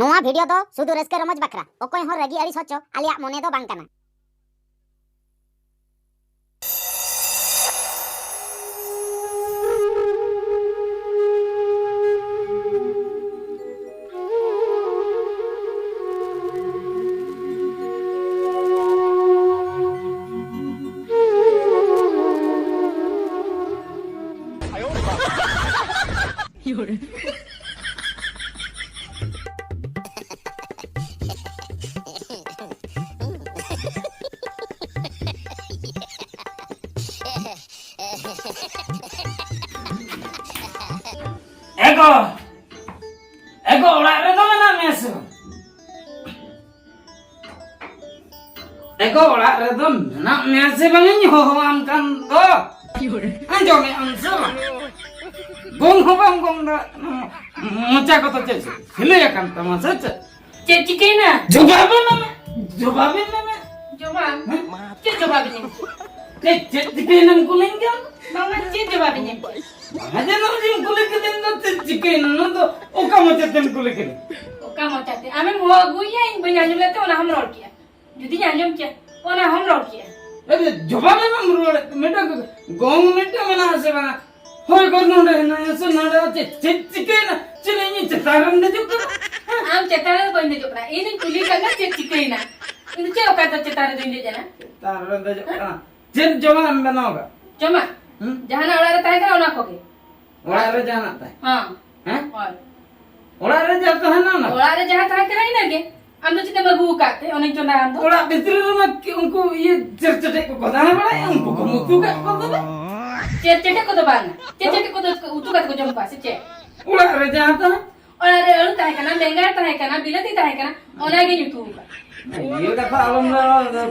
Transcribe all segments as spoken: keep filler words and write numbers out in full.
ᱱᱚᱣᱟ ᱵᱷᱤᱰᱤᱭᱳ ᱫᱚ ᱥᱩᱫᱷᱩ ᱨᱟᱹᱥᱠᱟᱹ ᱨᱚᱢᱚᱡᱽ ᱵᱟᱠᱷᱨᱟ, ᱚᱠᱚᱭ ᱦᱚᱸ ᱨᱟᱹᱜᱤ ᱟᱹᱲᱤᱥ ᱦᱚᱪᱚ ᱟᱞᱮᱭᱟᱜ ᱢᱚᱱᱮ ᱫᱚ ᱵᱟᱝ ᱠᱟᱱᱟ᱾ ᱮ ᱜᱚ! ᱮ ᱜᱚ, ᱚᱲᱟᱜ ᱨᱮᱫᱚ ᱢᱮᱱᱟᱜ ᱢᱮᱭᱟ ᱥᱮ ᱵᱟᱝ? ᱮ ᱜᱚ, ᱚᱲᱟᱜ ᱨᱮᱫᱚ ᱢᱮᱱᱟᱜ ᱢᱮᱭᱟ ᱥᱮ ᱵᱟᱝ? ᱤᱧ ᱦᱚᱦᱚᱣᱟᱢ ᱠᱟᱱ ᱫᱚ᱾ ᱟᱸᱡᱚᱢᱮᱫ ᱟᱢ ᱥᱮ ᱵᱟᱝ? ᱜᱚᱝ ᱦᱚᱸ ᱵᱟᱢ ᱜᱚᱝ ᱫᱟᱲᱮᱭᱟᱜ ᱠᱟᱱᱟ᱾ ᱢᱚᱪᱟ ᱠᱚᱫᱚ ᱪᱮᱫ ᱥᱤᱞᱟᱹᱭ ᱟᱠᱟᱱ ᱛᱟᱢᱟ ᱥᱮ ᱪᱮᱫ? ᱪᱮᱫ ᱪᱤᱠᱟᱹᱭᱮᱱᱟ? ᱡᱚᱵᱟᱵᱮ ᱢᱮ, ᱡᱚᱵᱟᱵᱮ ᱢᱮ᱾ ᱡᱚᱵᱟᱵ? ᱦᱮᱸ? ᱪᱮᱫ ᱡᱚᱵᱟᱵ ᱤᱧ ᱮᱢ? ᱪᱮᱫ, ᱪᱮᱫ ᱪᱤᱠᱟᱹᱭᱮᱱᱟᱢ ᱠᱩᱞᱤᱧ ᱠᱟᱱ? ᱵᱟᱝᱟ, ᱪᱮᱫ ᱡᱚᱵᱟᱵ ᱤᱧ ᱮᱢ? ᱵᱟᱝᱟ, ᱡᱮ ᱱᱚᱜᱼᱚᱭ ᱡᱮᱢ ᱠᱩᱞᱤ ᱠᱤᱫᱤᱧ ᱫᱚ ᱪᱮᱫ ᱪᱤᱠᱟᱹᱭᱮᱱᱟ? ᱱᱚᱣᱟ ᱫᱚ ᱚᱠᱟ ᱢᱚᱪᱟᱛᱮᱢ ᱠᱩᱞᱤ ᱠᱤᱫᱤᱧ? ᱚᱠᱟ ᱢᱚᱪᱟᱛᱮ? ᱟᱢᱮᱢ ᱦᱚᱦᱚ ᱟᱹᱜᱩᱭᱮᱭᱟ, ᱤᱧ ᱵᱟᱹᱧ ᱟᱸᱡᱚᱢ ᱞᱮᱫ ᱛᱮ ᱚᱱᱟ ᱦᱚᱸᱢ ᱨᱚᱲ ᱠᱮᱜᱼᱟ᱾ ᱡᱩᱫᱤᱧ ᱟᱸᱡᱚᱢ ᱠᱮᱭᱟ, ᱚᱱᱟ ᱦᱚᱸᱢ ᱨᱚᱲ ᱠᱮᱭᱟ᱾ ᱟᱨᱮ, ᱡᱚᱵᱟᱵ ᱮᱢ ᱨᱩᱣᱟᱹᱲᱮᱫ, ᱢᱤᱫᱴᱟᱝ ᱜᱚᱝ ᱢᱤᱫᱴᱟᱝ ᱢᱮᱱᱟᱜᱼᱟ ᱥᱮ ᱵᱟᱝᱟ? ᱦᱳᱭ, ᱜᱚᱝ ᱱᱚᱰᱮ ᱦᱮᱱᱟᱭᱟ ᱥᱮ ᱱᱚᱰᱮ ᱪᱮᱫ, ᱪᱮᱫ ᱪᱤᱠᱟᱹᱭᱮᱱᱟ? ᱪᱮᱫ ᱤᱧ ᱪᱮᱛᱟᱱ ᱨᱮᱢ ᱫᱮᱡᱚᱜ ᱠᱟᱱᱟ? ᱦᱮᱸ? ᱟᱢ ᱪᱮᱛᱟᱱ ᱨᱮ ᱵᱟᱹᱧ ᱫᱮᱡᱚᱜ ᱠᱟᱱᱟ, ᱤᱧᱤᱧ ᱠᱩᱞᱤ ᱠᱟᱱᱟ ᱪᱮᱫ ᱪᱤᱠᱟᱹᱭᱮᱱᱟ? ᱤᱧ ᱫᱚ ᱪᱮᱫ ᱚᱠᱟᱛᱮ ᱪᱮᱛᱟᱱ ᱨᱮ ᱫᱩᱧ ᱫᱮᱡ ᱮᱱᱟ? ᱪᱮᱛᱟᱱ ᱨᱮᱢ ᱫᱮᱡᱚᱜ ᱠᱟᱱᱟ᱾ ᱪᱮᱫ ᱡᱚᱢᱟᱜ ᱮᱢ ᱵᱮᱱᱟᱣ ᱠᱟᱜ? ᱡᱚᱢᱟᱜ? ᱦᱩᱸ? ᱡᱟᱦᱟᱱᱟᱜ ᱚᱲᱟᱜ ᱨᱮ ᱛᱟᱦᱮᱸ ᱠᱟᱱᱟ ᱚᱱᱟ ᱠᱚᱜᱮ᱾ ᱚᱲᱟᱜ ᱨᱮ ᱡᱟᱦᱟᱱᱟᱜ ᱛᱟᱦᱮᱸ? ᱦᱮᱸ᱾ ᱦᱮᱸ? ᱦᱳᱭ᱾ ᱚᱲᱟᱜ ᱨᱮ ᱡᱟᱦᱟᱸ ᱛᱟᱦᱮᱱᱟ ᱚᱱᱟ? ᱚᱲᱟᱜ ᱨᱮ ᱡᱟᱦᱟᱸ ᱛᱟᱦᱮᱸ ᱠᱟᱱᱟ ᱤᱱᱟᱹᱜᱮ᱾ ᱟᱢ ᱫᱚ ᱪᱮᱫ ᱮᱢ ᱟᱹᱜᱩ ᱟᱠᱟᱫ ᱛᱮ ᱚᱱᱮᱧ ᱪᱚᱸᱫᱟ ᱟᱢ ᱫᱚ? ᱚᱲᱟᱜ ᱵᱷᱤᱛᱨᱤ ᱨᱮᱢᱟ ᱠᱤ ᱩᱱᱠᱩ ᱤᱭᱟᱹ ᱪᱮᱨ ᱪᱮᱴᱮᱡ ᱠᱚᱠᱚ ᱫᱟᱬᱟ ᱵᱟᱲᱟᱭᱟ, ᱩᱱᱠᱩ ᱠᱚ ᱩᱛᱩ ᱠᱟᱜ ᱠᱚ ᱛᱚᱵᱮ᱾ ᱪᱮᱨ ᱪᱮᱴᱮᱡ ᱠᱚᱫᱚ ᱵᱟᱝ᱾ ᱪᱮᱨ ᱪᱮᱴᱮᱡ ᱠᱚᱫᱚ ᱩᱛᱩ ᱠᱟᱛᱮ ᱠᱚ ᱡᱚᱢ ᱠᱚᱣᱟ ᱥᱮ ᱪᱮᱫ? ᱚᱲᱟᱜ ᱨᱮ ᱡᱟᱦᱟᱸ ᱛᱟᱦᱮᱸ᱾ ᱚᱲᱟᱜ ᱨᱮ ᱟᱹᱞᱩ ᱛᱟᱦᱮᱸ ᱠᱟᱱᱟ, ᱵᱮᱸᱜᱟᱲ ᱛᱟᱦᱮᱸ ᱠᱟᱱᱟ, ᱵᱤᱞᱟᱹᱛᱤ ᱛᱟᱦᱮᱸ ᱠᱟᱱᱟ, ᱚᱱᱟᱜᱤᱧ ᱩᱛᱩ ᱟᱠᱟᱫ᱾ ᱤᱭᱟᱹ ᱠᱟᱛᱷᱟ ᱟᱞᱚᱢ ᱞᱟᱹᱭᱟ,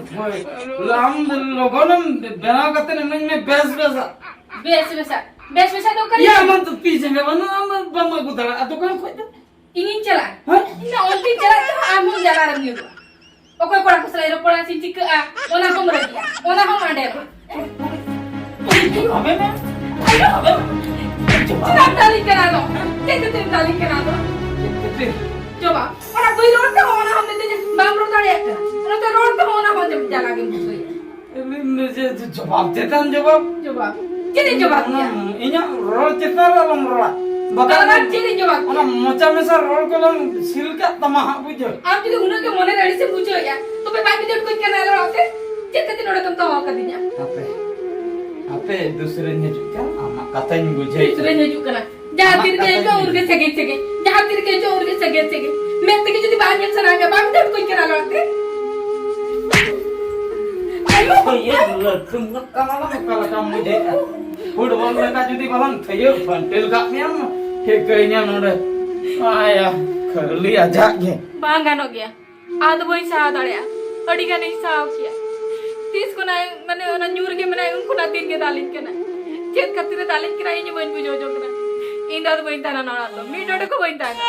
ᱟᱢ ᱞᱚᱜᱚᱱᱮᱢ ᱵᱮᱱᱟᱣ ᱠᱟᱛᱮ ᱤᱢᱟᱹᱧ ᱢᱮ ᱵᱮᱥ ᱵᱮᱥᱟᱜ᱾ ᱵᱮᱥ ᱵᱮᱥᱟᱜ? ᱵᱮᱥ ᱵᱮᱥᱟᱜ ᱫᱚ ᱚᱠᱟᱨᱮ ᱭᱟ, ᱧᱟᱢᱚᱜᱼᱟ? ᱟᱢᱟᱜ ᱫᱚ ᱛᱤ ᱡᱟᱸᱜᱟ ᱵᱟᱹᱱᱩᱜᱼᱟ, ᱟᱢ ᱵᱟᱢ ᱟᱹᱜᱩ ᱫᱟᱲᱮᱭᱟᱜᱼᱟ ᱫᱚᱠᱟᱱ ᱠᱷᱚᱡ ᱫᱚ᱾ ᱤᱧᱤᱧ ᱪᱟᱞᱟᱜᱼᱟ? ᱦᱮᱸ? ᱤᱧ ᱫᱚ ᱚᱱᱛᱮᱧ ᱪᱟᱞᱟᱜ ᱨᱮᱦᱚᱸ ᱟᱢ ᱦᱚᱸᱢ ᱡᱟᱞᱟ ᱨᱮᱢ ᱧᱩᱨᱩᱜᱼᱟ᱾ ᱚᱠᱚᱭ ᱠᱚᱲᱟ ᱠᱚ ᱥᱟᱞᱟᱜ ᱤᱧ ᱨᱚᱯᱚᱲᱟ ᱥᱮᱧ ᱪᱤᱠᱟᱹᱜᱼᱟ, ᱚᱱᱟ ᱦᱚᱸᱢ ᱨᱟᱹᱜᱤᱜᱼᱟ, ᱚᱱᱟ ᱦᱚᱸᱢ ᱟᱸᱰᱮᱨᱚᱜᱼᱟ᱾ ᱪᱮᱫᱟᱜ ᱮᱢ ᱫᱟᱞᱤᱧ ᱠᱟᱱᱟ ᱟᱫᱚ? ᱪᱮᱫ ᱠᱷᱟᱹᱛᱤᱨ ᱮᱢ ᱫᱟᱞᱤᱧ ᱠᱟᱱᱟ ᱟᱫᱚ? ᱵᱟᱝ, ᱚᱱᱟ ᱵᱟᱹᱧ ᱨᱚᱲ ᱛᱮᱦᱚᱸ ᱚᱱᱟ ᱦᱚᱸ ᱢᱤᱛᱟᱹᱧᱟ, ᱵᱟᱢ ᱨᱚᱲ ᱫᱟᱲᱮᱭᱟᱜ ᱠᱟᱱᱟ᱾ ᱚᱱᱟᱛᱮ ᱨᱚᱲ ᱛᱮᱦᱚᱸ ᱚᱱᱟ ᱦᱚᱸ ᱡᱟᱞᱟ ᱜᱮᱢ ᱵᱩᱡᱷᱟᱹᱣᱮᱫᱼᱟ᱾ ᱡᱚᱵᱟᱵ ᱪᱮᱛᱟᱱ ᱡᱚᱵᱟᱵ᱾ ᱡᱚᱵᱟᱵ? ᱪᱮᱫ ᱤᱧ ᱡᱚᱵᱟᱵ ᱠᱮᱭᱟ? ᱤᱧᱟᱹᱜ ᱨᱚᱲ ᱪᱮᱛᱟᱱ ᱨᱮ ᱟᱞᱚᱢ ᱨᱚᱲᱟ᱾ ᱵᱟᱠᱷᱟᱱ ᱟᱨ ᱪᱮᱫ ᱤᱧ ᱡᱚᱵᱟᱵ ᱚᱱᱟ ᱠᱮᱭᱟ? ᱢᱚᱪᱟ ᱢᱮᱥᱟ ᱨᱚᱲ ᱠᱚᱞᱟᱝ ᱥᱤᱞ ᱠᱟᱜ ᱛᱟᱢᱟ ᱦᱟᱸᱜ, ᱵᱩᱡᱷᱟᱹᱣ᱾ ᱟᱢ ᱡᱩᱫᱤ ᱩᱱᱟᱹᱜ ᱜᱮ ᱢᱚᱱᱮ ᱨᱮ ᱟᱹᱲᱤᱥ ᱮᱢ ᱵᱩᱡᱷᱟᱹᱣᱮᱫᱼᱟ, ᱛᱚᱵᱮ ᱵᱟᱭ ᱵᱩᱡᱷᱟᱹᱣ ᱠᱚᱧ ᱠᱟᱱᱟ ᱨᱚᱲ ᱛᱮ᱾ ᱪᱮᱫ ᱠᱷᱟᱹᱛᱤᱨ ᱱᱚᱰᱮ ᱫᱚᱢ ᱫᱚᱦᱚ ᱠᱟᱫᱤᱧᱟ? ᱦᱟᱯᱮ, ᱦᱟᱯᱮ, ᱫᱩᱥᱨᱟᱹᱧ ᱦᱤᱡᱩᱜ ᱠᱟᱱ, ᱟᱢᱟᱜ ᱠᱟᱛᱷᱟᱧ ᱵᱩᱡᱷᱟᱹᱣ᱾ ᱫᱩᱥᱨᱟᱹᱧ ᱦᱤᱡᱩᱜ ᱠᱟᱱᱟ᱾ ᱡᱟᱦᱟᱸ ᱟᱢᱟᱜ ᱛᱤ ᱨᱮᱜᱮ ᱠᱟᱛᱷᱟᱧ ᱦᱤᱡᱩᱜ, ᱩᱱ ᱨᱮᱜᱮ ᱵᱩᱡᱷᱟᱹᱣ᱾ ᱥᱮᱸᱜᱮᱞ, ᱥᱮᱸᱜᱮᱞ᱾ ᱡᱟᱦᱟᱸ ᱛᱤ ᱨᱮᱜᱮ ᱦᱤᱡᱩᱜ, ᱩᱱ ᱨᱮᱜᱮ ᱥᱮᱸᱜᱮᱞ, ᱥᱮᱸᱜᱮᱞ᱾ ᱢᱮᱫ ᱛᱮᱜᱮ ᱡᱩᱫᱤ ᱵᱟᱝ ᱧᱮᱞ ᱥᱟᱱᱟ ᱢᱮᱭᱟ, ᱵᱟᱢ ᱫᱟᱹᱲ ᱠᱚᱧ ᱠᱟᱱᱟ ᱨᱚᱲ ᱛᱮ᱾ ᱟᱭᱳ! ᱤᱭᱟᱹ, ᱞᱟᱹᱠᱷᱩᱢ ᱠᱟᱱᱟ, ᱚᱠᱟ ᱞᱮᱠᱟᱢ ᱵᱩᱡᱷᱟᱹᱣᱮᱫᱼᱟ? ᱯᱷᱩᱴᱵᱚᱞ ᱞᱮᱠᱟ ᱡᱩᱫᱤ ᱵᱟᱞᱟᱝ ᱛᱷᱟᱹᱭᱟᱹ ᱯᱷᱟᱹᱱᱴᱤᱞ ᱠᱟᱜ ᱢᱮᱭᱟ, ᱴᱷᱤᱠᱟᱹᱭᱤᱧᱟ ᱱᱚᱰᱮ᱾ ᱟᱭᱟ, ᱠᱷᱟᱹᱞᱤ ᱟᱡᱟᱜ ᱜᱮ᱾ ᱵᱟᱝ ᱜᱟᱱᱚᱜ ᱜᱮᱭᱟ᱾ ᱟᱫᱚ ᱵᱟᱹᱧ ᱥᱟᱦᱟᱣ ᱫᱟᱲᱮᱭᱟᱜᱼᱟ᱾ ᱟᱹᱰᱤ ᱜᱟᱱᱤᱧ ᱥᱟᱦᱟᱣ ᱠᱮᱭᱟ᱾ ᱛᱤᱥ ᱠᱷᱚᱱᱟᱜ, ᱢᱟᱱᱮ, ᱚᱱᱟ ᱧᱩ ᱨᱮᱜᱮ ᱢᱮᱱᱟᱭ, ᱩᱱ ᱠᱷᱚᱱᱟᱜ ᱫᱤᱱ ᱜᱮ ᱫᱟᱞᱤᱧ ᱠᱟᱱᱟ᱾ ᱪᱮᱫ ᱠᱷᱟᱹᱛᱤᱨ ᱮ ᱫᱟᱞᱤᱧ ᱠᱟᱱᱟ, ᱤᱧ ᱦᱚᱸ ᱵᱟᱹᱧ ᱵᱩᱡᱷᱟᱹᱣ ᱡᱚᱝ ᱠᱟᱱᱟ᱾ ᱤᱧ ᱫᱚ ᱟᱫᱚ ᱵᱟᱹᱧ ᱛᱟᱦᱮᱱᱟ ᱱᱚᱣᱟ ᱚᱲᱟᱜ ᱨᱮᱫᱚ᱾ ᱢᱤᱫ ᱰᱚᱸᱰᱮ ᱠᱚ ᱵᱟᱹᱧ ᱛᱟᱦᱮᱱᱟ᱾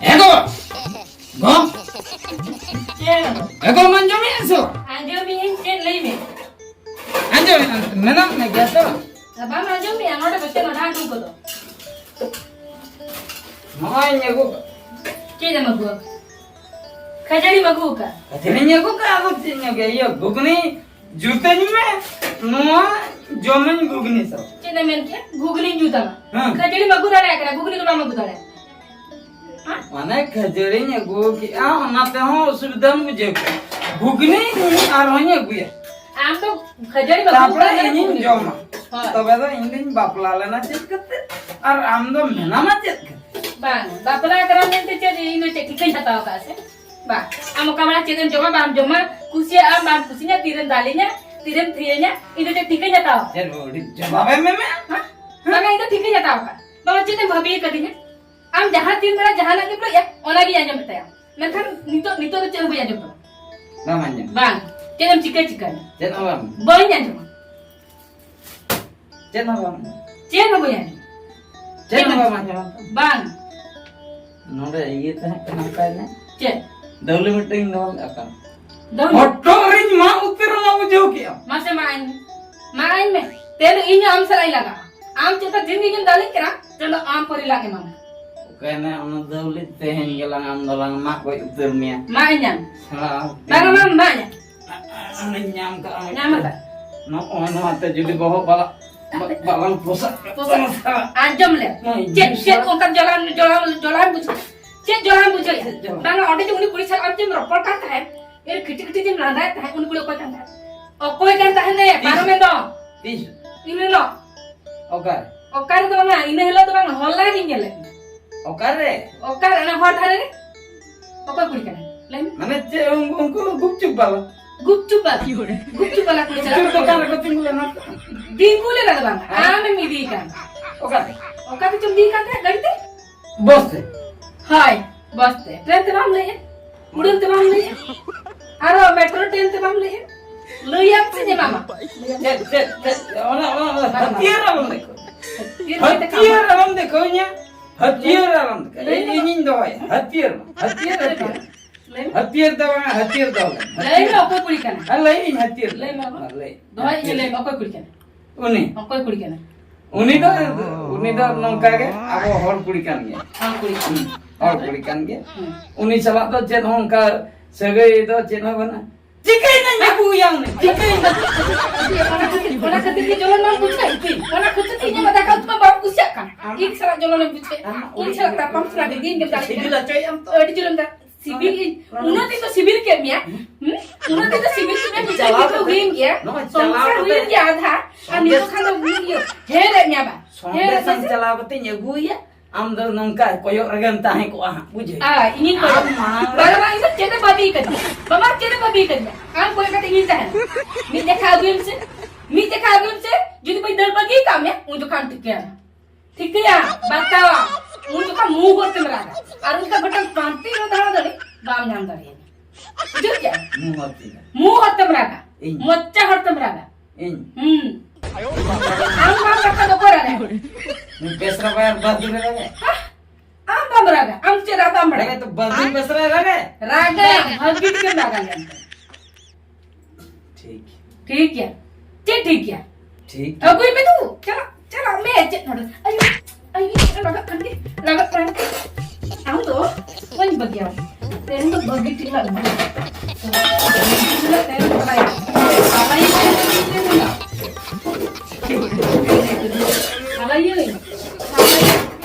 ᱮ ᱜᱚ! ᱜᱚ! ᱪᱮᱫ? ᱮ ᱜᱚ, ᱟᱸᱡᱚᱢᱮᱫᱼᱟ ᱥᱮ? ᱟᱸᱡᱚᱢᱮᱫᱼᱟᱹᱧ, ᱪᱮᱫ? ᱞᱟᱹᱭ ᱢᱮ᱾ ᱟᱸᱡᱚᱢᱮᱫᱼᱟ, ᱢᱮᱱᱟᱜ ᱢᱮ ᱜᱮᱭᱟ ᱛᱚ? ᱵᱟᱢ ᱟᱸᱡᱚᱢᱮᱫᱼᱟ? ᱱᱚᱰᱮ ᱫᱚ ᱪᱮᱫ ᱱᱚᱰᱮ ᱟᱸᱡᱚᱢ ᱠᱚᱫᱚ? ᱱᱚᱜᱼᱚᱭ ᱤᱧ ᱟᱹᱜᱩ ᱠᱟᱜ᱾ ᱪᱮᱫ ᱮᱢ ᱟᱹᱜᱩ ᱟᱠᱟᱫ? ᱠᱷᱟᱹᱡᱟᱹᱲᱤᱢ ᱟᱹᱜᱩ ᱟᱠᱟᱫ? ᱠᱷᱟᱹᱡᱟᱹᱲᱤᱧ ᱟᱹᱜᱩ ᱠᱟᱜ, ᱟᱫᱚ ᱪᱮᱫ ᱤᱧ ᱟᱹᱜᱩᱭᱟ? ᱤᱭᱟᱹ, ᱜᱷᱩᱜᱽᱱᱤ ᱡᱩᱛᱟᱹᱧ ᱢᱮ, ᱱᱚᱣᱟ ᱡᱚᱢᱟᱹᱧ ᱜᱷᱩᱜᱽᱱᱤ ᱥᱟᱶ᱾ ᱪᱮᱫ ᱮᱢ ᱢᱮᱱ ᱠᱮᱫ? ᱜᱷᱩᱜᱽᱱᱤᱧ ᱡᱩᱛ ᱟᱢᱟ? ᱦᱮᱸ᱾ ᱠᱷᱟᱹᱡᱟᱹᱲᱤᱢ ᱟᱹᱜᱩ ᱫᱟᱲᱮᱭᱟᱜ ᱠᱟᱱᱟ, ᱜᱷᱩᱜᱽᱱᱤ ᱫᱚ ᱵᱟᱢ ᱟᱹᱜᱩ ᱫᱟᱲᱮᱭᱟᱜᱼᱟ? ᱦᱮᱸ? ᱢᱟᱱᱮ ᱠᱷᱟᱹᱡᱟᱹᱲᱤᱧ ᱟᱹᱜᱩ ᱠᱮᱜᱼᱟ, ᱚᱱᱟ ᱛᱮᱦᱚᱸ ᱚᱥᱩᱵᱤᱫᱷᱟᱢ ᱵᱩᱡᱷᱟᱹᱣ ᱠᱮᱜᱼᱟ᱾ ᱜᱷᱩᱜᱽᱱᱤ ᱟᱨᱦᱚᱸᱧ ᱟᱹᱜᱩᱭᱟ᱾ ᱟᱢ ᱫᱚ ᱠᱷᱟᱹᱡᱟᱹᱲᱤᱢ ᱟᱹᱜᱩ ᱛᱟᱯᱚᱨᱮ ᱠᱟᱜ ᱠᱷᱟᱱ ᱤᱧᱤᱧ ᱜᱷᱩᱜᱽᱱᱤ᱾ ᱡᱚᱢᱟ᱾ ᱦᱳᱭ᱾ ᱛᱚᱵᱮ ᱫᱚ ᱤᱧ ᱫᱩᱧ ᱵᱟᱯᱞᱟ ᱞᱮᱱᱟ ᱪᱮᱫ ᱠᱷᱟᱹᱛᱤᱨ? ᱟᱨ ᱟᱢ ᱫᱚ ᱢᱮᱱᱟᱢᱟ ᱪᱮᱫ ᱠᱷᱟᱹᱛᱤᱨ? ᱵᱟᱝ, ᱵᱟᱯᱞᱟ ᱠᱟᱱᱟ ᱢᱮᱱᱛᱮ ᱪᱮᱫ ᱴᱷᱤᱠᱟᱹᱧ ᱦᱟᱛᱟᱣ ᱟᱠᱟᱫᱼᱟ ᱥᱮ? ᱵᱟ, ᱟᱢ ᱚᱠᱟ ᱵᱮᱲᱟ ᱪᱮᱫ ᱮᱢ ᱡᱚᱢᱟ, ᱵᱟᱢ ᱡᱚᱢᱟ, ᱠᱩᱥᱤᱭᱟᱜ ᱟᱢ, ᱵᱟᱢ ᱠᱩᱥᱤᱭᱟᱜᱼᱟ, ᱛᱤᱨᱮᱢ ᱫᱟᱞᱤᱧᱟ, ᱛᱤᱨᱮᱢ ᱛᱷᱤᱭᱟᱹᱧᱟ, ᱤᱧ ᱫᱚ ᱪᱮᱫ ᱴᱷᱤᱠᱟᱹᱧ ᱦᱟᱛᱟᱣᱟ? ᱪᱮᱫ ᱵᱟᱹᱵᱩ, ᱟᱹᱰᱤ ᱡᱚᱵᱟᱵ ᱮᱢ ᱮᱢᱮᱜᱼᱟ? ᱦᱮᱸ? ᱵᱟᱝᱟ, ᱤᱧ ᱫᱚ ᱴᱷᱤᱠᱟᱹᱧ ᱦᱟᱛᱟᱣ ᱟᱠᱟᱫ᱾ ᱵᱟᱵᱟ, ᱪᱮᱫ ᱮᱢ ᱵᱷᱟᱹᱵᱤ ᱟᱠᱟᱫᱤᱧᱟ? ᱟᱢ ᱡᱟᱦᱟᱸ ᱛᱤᱱ ᱵᱮᱲᱟ ᱡᱟᱦᱟᱱᱟᱜ ᱜᱮᱢ ᱞᱟᱹᱭᱟ, ᱚᱱᱟᱜᱤᱧ ᱟᱸᱡᱚᱢᱮᱫ ᱛᱟᱭᱟ᱾ ᱢᱮᱱᱠᱷᱟᱱ ᱱᱤᱛᱚᱜ, ᱱᱤᱛᱚᱜ ᱫᱚ ᱪᱮᱫ ᱦᱚᱸ ᱵᱟᱹᱧ ᱟᱸᱡᱚᱢ ᱛᱟᱢᱟ᱾ ᱵᱟᱢ ᱟᱸᱡᱚᱢ? ᱵᱟᱝ, ᱪᱮᱫ ᱮᱢ ᱪᱤᱠᱟᱹ ᱪᱤᱠᱟᱹᱧᱟ? ᱪᱮᱫ ᱦᱚᱸ ᱵᱟᱝ? ᱵᱟᱹᱧ ᱟᱸᱡᱚᱢᱟ᱾ ᱪᱮᱫ ᱦᱚᱸ ᱵᱟᱝ? ᱪᱮᱫ ᱦᱚᱸ ᱵᱟᱹᱧ ᱟᱸᱡᱚᱢᱟ᱾ ᱪᱮᱫ ᱦᱚᱸ ᱵᱟᱢ ᱟᱸᱡᱚᱢᱟ? ᱵᱟᱝ᱾ ᱱᱚᱰᱮ ᱤᱭᱟᱹ ᱛᱟᱦᱮᱸ ᱠᱟᱱᱟ, ᱚᱠᱟᱭ ᱱᱟ? ᱪᱮᱫ? ᱫᱟᱹᱣᱞᱤ ᱢᱤᱫᱴᱟᱝ ᱤᱧ ᱫᱚᱦᱚ ᱞᱮᱫᱼᱟ ᱠᱟᱱ᱾ ᱫᱟᱹᱣᱞᱤ? ᱦᱚᱴᱚᱜ ᱨᱤᱧ ᱢᱟᱜ ᱩᱛᱟᱹᱨ ᱟᱢᱟ, ᱵᱩᱡᱷᱟᱹᱣ ᱠᱮᱜᱼᱟᱢ? ᱢᱟᱥᱮ ᱢᱟᱜ ᱟᱹᱧ ᱢᱮ᱾ ᱢᱟᱜ ᱟᱹᱧ ᱢᱮ᱾ ᱛᱮᱦᱮᱧ ᱫᱚ ᱤᱧ ᱦᱚᱸ ᱟᱢ ᱥᱟᱞᱟᱜ ᱤᱧ ᱞᱟᱜᱟᱜᱼᱟ᱾ ᱟᱢ ᱪᱮᱫ ᱞᱮᱠᱟ ᱫᱤᱱ ᱜᱮᱢ ᱫᱟᱞᱤᱧ ᱠᱟᱱᱟ, ᱛᱮᱦᱮᱧ ᱫᱚ ᱟᱢ ᱯᱚᱨᱤ ᱞᱟᱝ ᱮᱢᱟᱢᱟ᱾ ᱚᱠᱟᱭ ᱱᱟ ᱚᱱᱟ ᱫᱟᱹᱣᱞᱤ? ᱛᱮᱦᱮᱧ ᱜᱮᱞᱟᱝ ᱟᱢ ᱫᱚᱞᱟᱝ ᱢᱟᱜ ᱜᱚᱡ ᱩᱛᱟᱹᱨ ᱢᱮᱭᱟ᱾ ᱢᱟᱜ ᱤᱧᱟᱢ᱾ ᱥᱟᱞᱟ ᱵᱟᱝ, ᱵᱟᱝ, ᱢᱟᱜ ᱤᱧᱟᱢ᱾ ᱚᱱᱮᱧ ᱧᱟᱢ ᱠᱟᱜᱼᱟ ᱢᱤᱫᱴᱮᱱ᱾ ᱧᱟᱢ ᱟᱠᱟᱫ? ᱱᱚᱜᱼᱚᱭ ᱱᱚᱣᱟ ᱛᱮ ᱡᱩᱫᱤ ᱵᱚᱦᱚᱜ ᱵᱟᱞᱟ-, ᱵᱟ-, ᱵᱟᱞᱟᱝ ᱯᱚᱥᱟᱜ ᱯᱚᱥᱟᱜ᱾ ᱟᱸᱡᱚᱢ ᱞᱮ᱾ ᱦᱮᱸ, ᱪᱮᱫ, ᱤᱧ ᱪᱮᱫ ᱥᱟᱞᱟᱜ ᱚᱱᱠᱟᱱ ᱡᱚᱞᱟᱱ, ᱡᱚᱞᱟᱱ, ᱡᱚᱞᱟᱱ ᱵᱩᱡᱷᱟᱹᱣ? ᱪᱮᱫ ᱡᱚᱞᱟᱱ ᱵᱩᱡᱷᱟᱹᱣ? ᱪᱮᱫ ᱡᱚᱞᱟᱱ? ᱵᱟᱝᱟ, ᱚᱸᱰᱮ ᱡᱮ ᱩᱱᱤ ᱠᱩᱲᱤ ᱥᱟᱞᱟᱜ ᱟᱢ ᱪᱮᱫ ᱮᱢ ᱨᱚᱯᱚᱲ ᱠᱟᱱ ᱛᱟᱦᱮᱸᱫ, ᱮ, ᱠᱷᱤᱴᱤ ᱠᱷᱤᱴᱤ ᱡᱮᱢ ᱞᱟᱸᱫᱟᱭᱮᱫ ᱛᱟᱦᱮᱸᱫ, ᱩᱱᱤ ᱠᱩᱲᱤ ᱚᱠᱚᱭ ᱠᱟᱱ ᱛᱟᱦᱮᱸᱫ? ᱚᱠᱚᱭ ᱠᱟᱱ ᱛᱟᱦᱮᱸᱫ? ᱛᱤᱥ? ᱯᱟᱨᱚᱢᱮᱱ ᱫᱚ᱾ ᱛᱤᱥ? ᱤᱱ ᱦᱤᱞᱳᱜ᱾ ᱚᱠᱟᱨᱮ? ᱚᱠᱟᱨᱮ ᱫᱚ ᱵᱟᱝᱟ, ᱤᱱᱟᱹ ᱦᱤᱞᱳᱜ ᱫᱚ ᱵᱟᱝᱟ, ᱦᱚᱞᱟ ᱜᱤᱧ ᱧᱮᱞᱮᱫ ᱢᱮ᱾ ᱚᱠᱟᱨᱮ? ᱚᱠᱟᱨᱮ? ᱚᱱᱟ ᱦᱚᱨ ᱫᱷᱟᱨᱮ ᱨᱮ᱾ ᱚᱠᱚᱭ ᱠᱩᱲᱤ ᱠᱟᱱᱟᱭ? ᱞᱟᱹᱭ ᱢᱮ᱾ ᱢᱟᱱᱮ ᱪᱮᱫ, ᱩᱱᱠᱩ, ᱩᱱᱠᱩ ᱜᱩᱯᱪᱩᱯ ᱵᱟᱞᱟ? ᱜᱩᱯᱪᱩᱯ ᱵᱟᱞᱟ᱾ ᱜᱩᱯᱪᱩᱯ ᱵᱟᱞᱟ ᱠᱩᱲᱤ ᱜᱩᱯᱪᱩᱯ ᱥᱟᱞᱟᱜ ᱫᱚᱠᱟᱱ ᱨᱮᱠᱚ ᱛᱤᱸᱜᱩ ᱞᱮᱱᱟ᱾ ᱛᱤᱸᱜᱩ ᱞᱮᱱᱟ ᱫᱚ ᱵᱟᱝ, ᱦᱮᱸ? ᱟᱢᱮᱢ ᱤᱫᱤᱭᱮ ᱠᱟᱱ᱾ ᱚᱠᱟᱨᱮ? ᱚᱠᱟ ᱛᱮᱪᱚᱢ ᱤᱫᱤᱭᱮ ᱠᱟᱱ ᱛᱟᱦᱮᱸᱫ ᱜᱟᱹᱰᱤ ᱛᱮ? ᱵᱚᱥ ᱛᱮ? ᱦᱳᱭ, ᱵᱚᱥ ᱛᱮ᱾ ᱴᱨᱮᱱ ᱛᱮ ᱵᱟᱢ ᱞᱟᱹᱭᱮᱫ? ᱩᱰᱟᱹᱱ ᱛᱮ ᱵᱟᱢ ᱞᱟᱹᱭᱮᱫ? ᱟᱨᱚ ᱢᱮᱴᱨᱳ ᱴᱨᱮᱱ ᱛᱮ ᱵᱟᱢ ᱞᱟᱹᱭᱮᱫ? ᱞᱟᱹᱭᱟᱢ ᱥᱮ ᱧᱮᱞᱟᱢᱟ? ᱪᱮᱫ, ᱪᱮᱫ, ᱪᱮᱫ? ᱚᱱᱟ, ᱚᱱᱟ, ᱚᱱᱟ ᱵᱟᱝ, ᱦᱟᱹᱛᱭᱟᱹᱨ ᱟᱞᱚᱢ ᱫᱮᱠᱷᱟᱣ᱾ ᱦᱟᱹᱛᱭᱟᱹᱨ ᱢᱮᱱᱛᱮ ᱦᱟᱹᱛᱭᱟᱹᱨ ᱠᱟᱢᱟ᱾ ᱟᱞᱚᱢ ᱫᱮᱠᱷᱟᱣ ᱤᱧᱟ᱾ ᱦᱟᱹᱛᱭᱟᱹᱨ ᱟᱞᱚᱢ ᱫᱮᱠᱷᱟᱣ᱾ ᱞᱟᱹᱭ ᱤᱧ, ᱢᱮ᱾ ᱤᱧᱤᱧ ᱫᱚᱦᱚᱭᱟ᱾ ᱦᱟᱹᱛᱭᱟᱹᱨ ᱢᱟ᱾ ᱦᱟᱹᱛᱭᱟᱹᱨ, ᱞᱟᱹᱭ ᱢᱮ᱾ ᱦᱟᱹᱛᱭᱟᱹᱨ᱾ ᱞᱟᱹᱭ ᱢᱮ᱾ ᱦᱟᱹᱛᱭᱟᱹᱨ ᱫᱚ ᱵᱟᱝᱟ, ᱦᱟᱹᱛᱭᱟᱹᱨ ᱫᱚ ᱵᱟᱝᱟ᱾ ᱞᱟᱹᱭ ᱢᱮ, ᱚᱠᱚᱭ ᱠᱩᱲᱤ ᱠᱟᱱᱟ? ᱦᱮᱸ, ᱞᱟᱹᱭ ᱤᱧ ᱦᱟᱹᱛᱭᱟᱹᱨ᱾ ᱞᱟᱹᱭ ᱢᱮ, ᱵᱟᱵᱟ᱾ ᱦᱮᱸ, ᱞᱟᱹᱭ᱾ ᱫᱚᱦᱚᱭ ᱤᱧ, ᱞᱟᱹᱭ ᱢᱮ, ᱚᱠᱚᱭ ᱠᱩᱲᱤ ᱠᱟᱱᱟ? ᱩᱱᱤ᱾ ᱚᱠᱚᱭ ᱠᱩᱲᱤ ᱠᱟᱱᱟ? ᱩᱱᱤ ᱫᱚ, ᱩᱱᱤ ᱫᱚ ᱱᱚᱝᱠᱟ ᱜᱮ ᱟᱵᱚ ᱦᱚᱲ ᱠᱩᱲᱤ ᱠᱟᱱ ᱜᱮᱭᱟ᱾ ᱦᱚᱲ ᱠᱩᱲᱤ ᱠᱟᱱᱟ᱾ ᱦᱩᱸ, ᱦᱚᱲ ᱛᱟᱯᱚᱨᱮ? ᱠᱩᱲᱤ ᱠᱟᱱ ᱜᱮᱭᱟ᱾ ᱦᱩᱸ᱾ ᱩᱱᱤ ᱥᱟᱞᱟᱜ ᱫᱚ ᱪᱮᱫ ᱦᱚᱸ ᱚᱱᱠᱟ ᱥᱟᱹᱜᱟᱹᱭ ᱫᱚ ᱪᱮᱫ ᱦᱚᱸ ᱵᱟᱹᱱᱩᱜᱼᱟ᱾ ᱪᱤᱠᱟᱹᱭᱮᱱᱟᱹᱧ ᱟᱹᱜᱩᱭᱟ ᱩᱱᱤ? ᱪᱤᱠᱟᱹᱭᱮᱱᱟ? ᱚᱱᱟ ᱠᱷᱟᱹᱛᱤᱨ, ᱚᱱᱟ ᱠᱷᱟᱹᱛᱤᱨ ᱜᱮ ᱡᱚᱞᱚᱱ ᱵᱟᱢ ᱵᱩᱡᱷᱟᱹᱣ? ᱚᱱᱟ ᱠᱷᱟᱹᱛᱤᱨ ᱛᱮ ᱤᱧ ᱢᱟ ᱫᱟᱠᱟ ᱩᱛᱩ ᱢᱟ ᱵᱟᱢ ᱠᱩᱥᱤᱭᱟᱜ ᱠᱟᱱ᱾ ᱟᱢ ᱤᱧ ᱥᱟᱞᱟᱜ ᱡᱚᱞᱚᱱᱮᱢ ᱵᱩᱡᱷᱟᱹᱣ᱾ ᱟᱢ ᱤᱧ ᱥᱟᱞᱟᱜ ᱛᱟᱯᱟᱢ ᱥᱟᱞᱟᱜ ᱜᱮ ᱫᱤᱱ ᱜᱮᱢ ᱫᱟᱲᱮᱭᱟᱜ ᱥᱤᱵᱤᱞ ᱠᱟᱱᱟ᱾ ᱦᱚᱪᱚᱭᱮᱫ ᱟᱢ ᱛᱚ᱾ ᱟᱹᱰᱤ ᱡᱳᱨᱮᱢ ᱫᱟ-, ᱥᱤᱵᱤᱞ ᱤᱧ, ᱦᱩᱸ? ᱩᱱᱟᱹᱜ ᱫᱤᱱ ᱫᱚ ᱥᱤᱵᱤᱞ ᱠᱮᱫ ᱢᱮᱭᱟ᱾ ᱦᱩᱸ? ᱩᱱᱟᱹᱜ ᱫᱤᱱ ᱫᱚ ᱥᱤᱵᱤᱞ ᱠᱮᱫ ᱢᱮᱭᱟ, ᱵᱩᱡᱷᱟᱹᱣ ᱪᱟᱞᱟᱣ ᱫᱚ ᱠᱟᱛᱮ, ᱦᱩᱭᱮᱱ ᱜᱮᱭᱟ᱾ ᱱᱚᱜᱼᱚᱭ ᱪᱟᱞᱟᱣ ᱥᱚᱝᱥᱟᱨ ᱠᱟᱛᱮ ᱦᱩᱭᱮᱱ ᱜᱮᱭᱟ ᱟᱫᱷᱟ, ᱟᱨ ᱥᱚᱸᱫᱮᱥ ᱱᱤᱛᱚᱜ ᱠᱷᱟᱱ ᱫᱚ ᱤᱭᱟᱹ, ᱦᱮᱲᱮᱫ ᱢᱮᱭᱟ ᱵᱟ᱾ ᱥᱚᱸᱫᱮᱥ ᱦᱮᱲᱮᱫ ᱟᱢ ᱢᱮᱥᱮ᱾ ᱪᱟᱞᱟᱣ ᱠᱟᱛᱮᱧ ᱟᱹᱜᱩᱭᱟ᱾ ᱟᱢ ᱫᱚ ᱱᱚᱝᱠᱟ ᱠᱚᱭᱚᱜ ᱨᱮᱜᱮᱢ ᱛᱟᱦᱮᱸ ᱠᱚᱜᱼᱟ ᱦᱟᱸᱜ, ᱵᱩᱡᱷᱟᱹᱣ᱾ ᱟᱨ ᱤᱧᱤᱧ ᱠᱚᱭᱚᱜ ᱟᱢ ᱢᱟᱲᱟᱝ ᱨᱮ ᱵᱟᱵᱟ, ᱤᱧ ᱫᱚ ᱪᱮᱫ ᱮ ᱵᱟᱹᱜᱤ ᱠᱟᱹᱫᱤᱧᱟ? ᱵᱟᱵᱟ, ᱪᱮᱫ ᱮ ᱵᱟᱹᱜᱤ ᱠᱟᱹᱫᱤᱧᱟ? ᱟᱢ ᱠᱚᱭᱚᱜ ᱠᱟᱛᱮ ᱤᱧᱤᱧ ᱛᱟᱦᱮᱱᱟ᱾ ᱢᱤᱫ ᱡᱚᱠᱷᱟ ᱟᱹᱜᱩᱭ ᱢᱮᱥᱮ, ᱢᱤᱫ ᱡᱚᱠᱷᱟ ᱟᱹᱜᱩᱭ ᱢᱮᱥᱮ, ᱡᱩᱫᱤ ᱵᱟᱹᱧ ᱫᱟᱹᱲ ᱵᱟᱹᱜᱤ ᱠᱟᱜ ᱢᱮᱭᱟ, ᱩᱱ ᱡᱚᱠᱷᱟᱢ ᱴᱷᱤᱠᱟᱹᱭᱟ᱾ ᱴᱷᱤᱠᱟᱹᱭᱟ, ᱵᱟᱛᱟᱣᱟ᱾ ᱩᱱ ᱡᱚᱠᱷᱟ ᱢᱩ ᱦᱚᱲ ᱛᱮᱢ ᱨᱟᱜᱟ᱾ ᱟᱨ ᱚᱱᱠᱟ ᱜᱚᱴᱟ ᱯᱟᱱᱛᱮ ᱨᱮ ᱫᱟᱬᱟ ᱫᱟᱲᱮ ᱵᱟᱢ ᱧᱟᱢ ᱫᱟᱲᱮᱭᱟᱜᱼᱟ᱾ ᱵᱩᱡᱷᱟᱹᱣ ᱠᱮᱜᱼᱟᱢ? ᱢᱩ ᱦᱚᱲ ᱛᱮ᱾ ᱢᱩ ᱦᱚᱲ ᱛᱮᱢ ᱨᱟᱜᱟ᱾ ᱤᱧ᱾ ᱢᱚᱪᱟ ᱦᱚᱲ ᱛᱮᱢ ᱨᱟᱜᱟ᱾ ᱤᱧ᱾ ᱦᱩᱸ᱾ ᱟᱢ ᱵᱟᱢ ᱨᱟᱜᱟ ᱫᱚ ᱚᱠᱚᱭ ᱨᱟᱜᱟ? ᱱᱩᱭ ᱵᱮᱥ ᱨᱟᱜᱟᱭ ᱟᱨ ᱵᱟᱫ ᱨᱮ ᱨᱟᱜᱟᱭ᱾ ᱦᱟ? ᱟᱢ ᱵᱟᱢ ᱨᱟᱜᱟ᱾ ᱟᱢ ᱪᱮᱫ ᱨᱟᱜ ᱵᱟᱢ ᱵᱟᱲᱟᱭᱟ? ᱨᱟᱜᱟᱭ ᱛᱚ ᱵᱟᱫ ᱨᱮ ᱵᱮᱥ ᱨᱟᱜᱟᱭ ᱨᱟᱜᱟᱭ᱾ ᱨᱟᱜᱟ, ᱵᱷᱟᱹᱜᱤ ᱴᱷᱤᱠᱮᱢ ᱨᱟᱜᱟ ᱧᱟᱢ ᱠᱟᱱᱟ᱾ ᱴᱷᱤᱠ᱾ ᱴᱷᱤᱠ ᱜᱮᱭᱟ᱾ ᱪᱮᱫ ᱴᱷᱤᱠ ᱜᱮᱭᱟ? ᱴᱷᱤᱠ ᱜᱮᱭᱟ᱾ ᱟᱹᱜᱩᱭ ᱢᱮ ᱫᱩ᱾ ᱪᱟᱞᱟᱜ, ᱪᱟᱞᱟᱜ ᱢᱮ᱾ ᱪᱮᱫ ᱱᱚᱰᱮ? ᱟᱭᱩ, ᱟᱭᱩ, ᱞᱟᱜᱟᱜ ᱠᱟᱱ ᱜᱮ, ᱞᱟᱜᱟᱜ ᱠᱟᱱ ᱜᱮ᱾ ᱟᱢ ᱫᱚ ᱵᱟᱹᱧ ᱵᱟᱹᱜᱤᱭᱟᱢ᱾ ᱛᱮᱦᱮᱧ ᱫᱚ ᱵᱷᱟᱹᱜᱤ ᱴᱷᱤᱠ ᱞᱟᱜᱟᱜ ᱠᱟᱱᱟ᱾ ᱛᱮᱦᱮᱧ ᱫᱚ ᱵᱷᱟᱹᱜᱤ ᱴᱷᱤᱠ ᱞᱟᱜᱟᱜ ᱠᱟᱱᱟ᱾ ᱦᱟᱞᱟᱭᱟᱹᱧ᱾ ᱦᱟᱞᱟᱭᱟᱹᱧ᱾